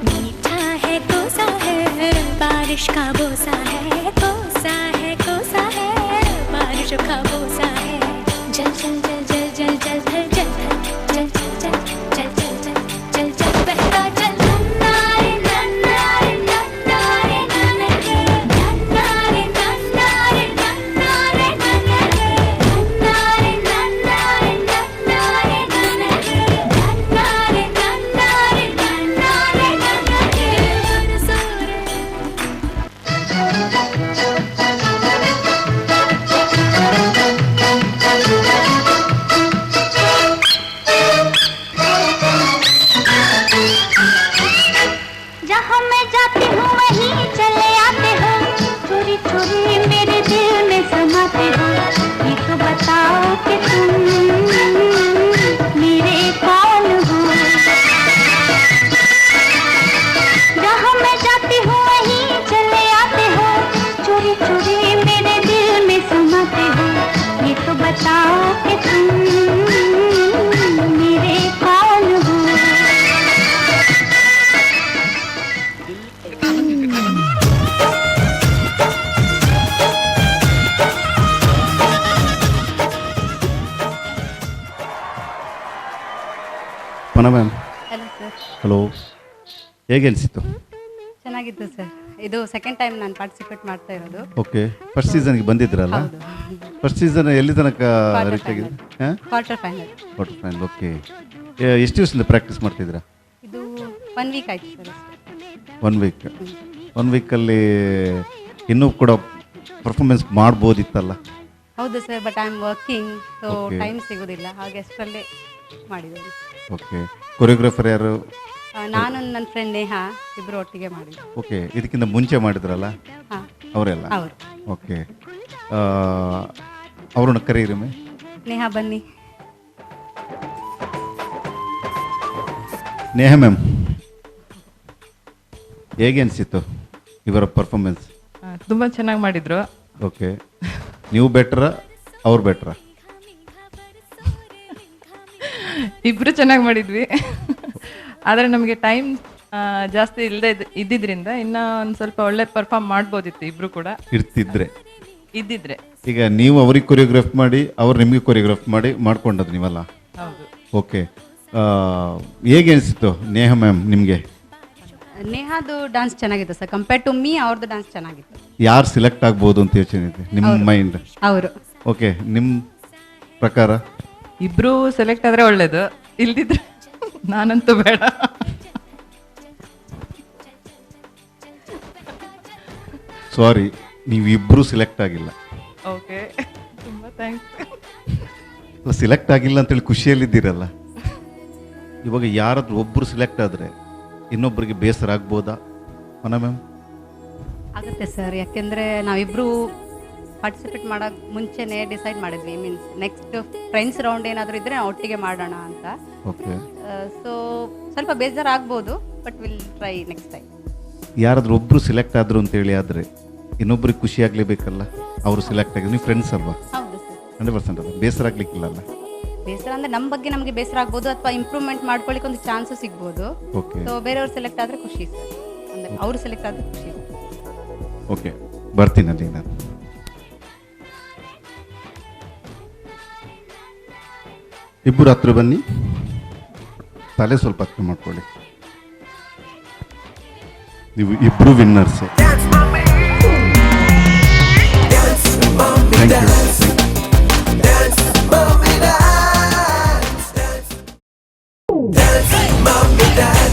मीठा है कोसा है बारिश का बोसा है, कोसा है कोसा है बारिशों का बोसा है। जल जल जल जल जल जल थल जल थल जल जल जल जल जल जल जल जल बहता जल। नन्नारे नन्नारे नन्नारे नन्नारे नन्नारे नन्नारे नन्नारे नन्नारे नन्नारे नन्नारे नन्नारे नन्नारे नन्नारे नन्नारे बरसो रे। जहाँ मैं जाती हूँ वहीं चले आते हो, चोरी चोरी मेरे दिल में समाते हो, ये तो बताओ कि तुम मेरे कौन हो। जहाँ मैं जाती हूँ वहीं चले आते हो, चोरी चोरी मेरे दिल में समाते हो, ये तो बताओ कि तुम मेरे कौन हो। ಪನಾ ಮ್ಯಾಮ್. Hello sir. Hello, ಹೇಗೆ ಅನಿಸಿತ್ತು? ಚೆನ್ನಾಗಿತ್ತು ಸರ್. ಇದು ಸೆಕೆಂಡ್ ಟೈಮ್ ನಾನು ಪಾರ್ಟಿಸಿಪೇಟ್ ಮಾಡ್ತಾ ಇರೋದು. ಓಕೆ, ಫಸ್ಟ್ ಸೀಸನ್ಗೆ ಬಂದಿದ್ರಲ್ಲ? ಹೌದು. ಫಸ್ಟ್ ಸೀಸನ್ ಎಲ್ಲಿ ತನಕ Quarter reach ಆಗಿದೆ? final. ಹಾಂ? Quarter final. Quarter final, okay. ಎಷ್ಟು ದಿವಸದಿಂದ ಪ್ರಾಕ್ಟೀಸ್ ಮಾಡ್ತಿದ್ದೀರಾ? ಇದು 1 ವೀಕ್ ಆಯ್ತು ಸರ್ ಅಷ್ಟೇ. 1 ವೀಕ್. 1 ವೀಕಲ್ಲಿ ಇನ್ನೂ ಕೂಡ ಪರ್ಫಾರ್ಮೆನ್ಸ್ ಮಾಡ್ಬೋದಿತ್ತಲ್ಲ? ಹೌದು sir, but I am working, so Okay. Time ಸಿಗೋದಿಲ್ಲ, ಹಾಗೆ ಅಷ್ಟರಲ್ಲೇ ಮಾಡಿದ್ದೇನೆ. ಓಕೆ, ಕೊರಿಯೋಗ್ರಾಫರ್ ಯಾರು? ನಾನು ನನ್ನ ಫ್ರೆಂಡ್ ನೇಹಾ ಇಬ್ಬರು ಒಟ್ಟಿಗೆ ಮಾಡಿದ್ವಿ. ಓಕೆ, ಇದಕ್ಕಿಂತ ಮುಂಚೆ ಮಾಡಿದ್ರಲ್ಲ ಹಾ. ಅವರೆಲ್ಲ? ಅವರು. ಓಕೆ, ಅವರನ್ನು ಕರೀರಿ ಮೇ. ನೇಹಾ ಬನ್ನಿ. ನೇಹಾ ಮ್ಯಾಮ್, ಹೇಗೆ ಅನಿಸಿತ್ತು ಇವರ ಪರ್ಫಾರ್ಮೆನ್ಸ್? ತುಂಬ ಚೆನ್ನಾಗಿ ಮಾಡಿದ್ರು. ಓಕೆ, ನೀವು ಬೆಟ್ರಾ ಅವ್ರು ಬೆಟ್ರಾ? ಇಬ್ರು ಚೆನ್ನಾಗಿ ಮಾಡಿದ್ವಿ, ಆದರೆ ನಮಗೆ ಟೈಮ್ ಜಾಸ್ತಿ ಇಲ್ಲದೆ ಇದ್ದಿದ್ರಿಂದ ಇನ್ನೂ ಒಂದು ಸ್ವಲ್ಪ ಒಳ್ಳೆ ಪರ್ಫಾರ್ಮ್ ಮಾಡ್ಬೋದಿತ್ತು ಇಬ್ರು ಕೂಡ ಇರ್ತಿದ್ರೆ ಇದ್ದಿದ್ರೆ. ಈಗ ನೀವು ಅವ್ರಿಗೆ ಕೊರಿಯೋಗ್ರಾಫ್ ಮಾಡಿ, ಅವ್ರು ನಿಮಗೆ ಕೊರಿಯೋಗ್ರಾಫ್ ಮಾಡಿ ಮಾಡ್ಕೊಂಡದ್ದು ನೀವಲ್ಲ? ಹೌದು. ಓಕೆ, ಹೇಗೆ ಅನಿಸಿತ್ತು ನೇಹಾ ಮ್ಯಾಮ್ ನಿಮಗೆ? ನೇಹಾದು ಡಾನ್ಸ್ ಚೆನ್ನಾಗಿತ್ತು ಸರ್, ಕಂಪೇರ್ ಟು ಮೀ ಅವ್ರದ್ದು ಡಾನ್ಸ್ ಚೆನ್ನಾಗಿತ್ತು. ಯಾರು ಸೆಲೆಕ್ಟ್ ಆಗ್ಬೋದು ಅಂತ ಯೋಚನೆ ಇದೆ ನಿಮ್ಮ ಅವ್ರು. ಮೈಂಡ್? ಅವರು. ಓಕೆ, ನಿಮ್ಮ ಪ್ರಕಾರ? ಇಬ್ರು ಸೆಲೆಕ್ಟ್ ಆದ್ರೆ ಒಳ್ಳೇದು, ಇಲ್ದಿದ್ರೆ ನಾನಂತೂ ಬೇಡ. ಸಾರಿ, ನೀವಿಬ್ಬರೂ ಸೆಲೆಕ್ಟ್ ಆಗಿಲ್ಲ. ಓಕೆ, ತುಂಬ thanks. ಅಲ್ಲ, ಸೆಲೆಕ್ಟ್ ಆಗಿಲ್ಲ ಅಂತೇಳಿ ಖುಷಿಯಲ್ಲಿದ್ದೀರಲ್ಲ. ಇವಾಗ ಯಾರಾದ್ರೂ ಒಬ್ಬರು ಸೆಲೆಕ್ಟ್ ಆದರೆ ಇನ್ನೊಬ್ಬರಿಗೆ ಬೇಸರ ಆಗ್ಬೋದಾ ಮನ ಮ್ಯಾಮ್? ಆಗುತ್ತೆ ಸರ್, ಯಾಕೆಂದರೆ ನಾವಿಬ್ಬರು ಪಾರ್ಟಿಸಿಪೇಟ್ ಮಾಡೋಕ್ಕೆ ಮುಂಚೆನೇ ಡಿಸೈಡ್ ಮಾಡಿದ್ವಿ, ಮೀನ್ಸ್ ನೆಕ್ಸ್ಟ್ ಫ್ರೆಂಡ್ಸ್ ರೌಂಡ್ ಏನಾದರೂ ಇದ್ದರೆ ನಾವು ಒಟ್ಟಿಗೆ ಮಾಡೋಣ ಅಂತ. ಓಕೆ. ಸೊ ಸ್ವಲ್ಪ ಬೇಜಾರಾಗ್ಬೋದು, but will try next time. ಯಾರಾದ್ರೂ ಒಬ್ಬರು ಸೆಲೆಕ್ಟ್ ಆದರು ಅಂತೇಳಿ ಆದರೆ ಇನ್ನೊಬ್ರಿಗೆ ಖುಷಿ ಆಗಲೇಬೇಕಲ್ಲ, ಅವರು ಸೆಲೆಕ್ಟ್ ಆಗಿದ್ರು. ನೀವು ಫ್ರೆಂಡ್ಸ್ ಅಲ್ವಾ? ಹೌದು ಸರ್. 100% ಅಲ್ಲ, ಬೇಸರ ಆಗ್ಲಿಕ್ಕಿಲ್ಲ ಅಲ್ಲ? ಬೇಸರ ಅಂದರೆ ನಮ್ಮ ಬಗ್ಗೆ ನಮಗೆ ಬೇಸರ ಆಗ್ಬೋದು, ಅಥವಾ ಇಂಪ್ರೂವ್ಮೆಂಟ್ ಮಾಡ್ಕೊಳ್ಳಿಕ್ಕೆ ಒಂದು ಚಾನ್ಸು ಸಿಗ್ಬೋದು. ಓಕೆ. ಸೊ ಬೇರೆಯವ್ರು ಸೆಲೆಕ್ಟ್ ಆದರೆ ಖುಷಿ ಸರ್, ಅಂದರೆ ಅವರು ಸೆಲೆಕ್ಟ್ ಆದರೆ ಖುಷಿ. ಓಕೆ, ಬರ್ತೀನಿ ಅಲ್ಲಿ ನಾನು. ಇಬ್ಬರು ಹತ್ರ ಬನ್ನಿ, ತಲೆ ಸ್ವಲ್ಪ ಹತ್ರ ಮಾಡ್ಕೊಳ್ಳಿ. ನೀವು ಇಬ್ಬರು winners. Thank you. Dance, mommy, dance.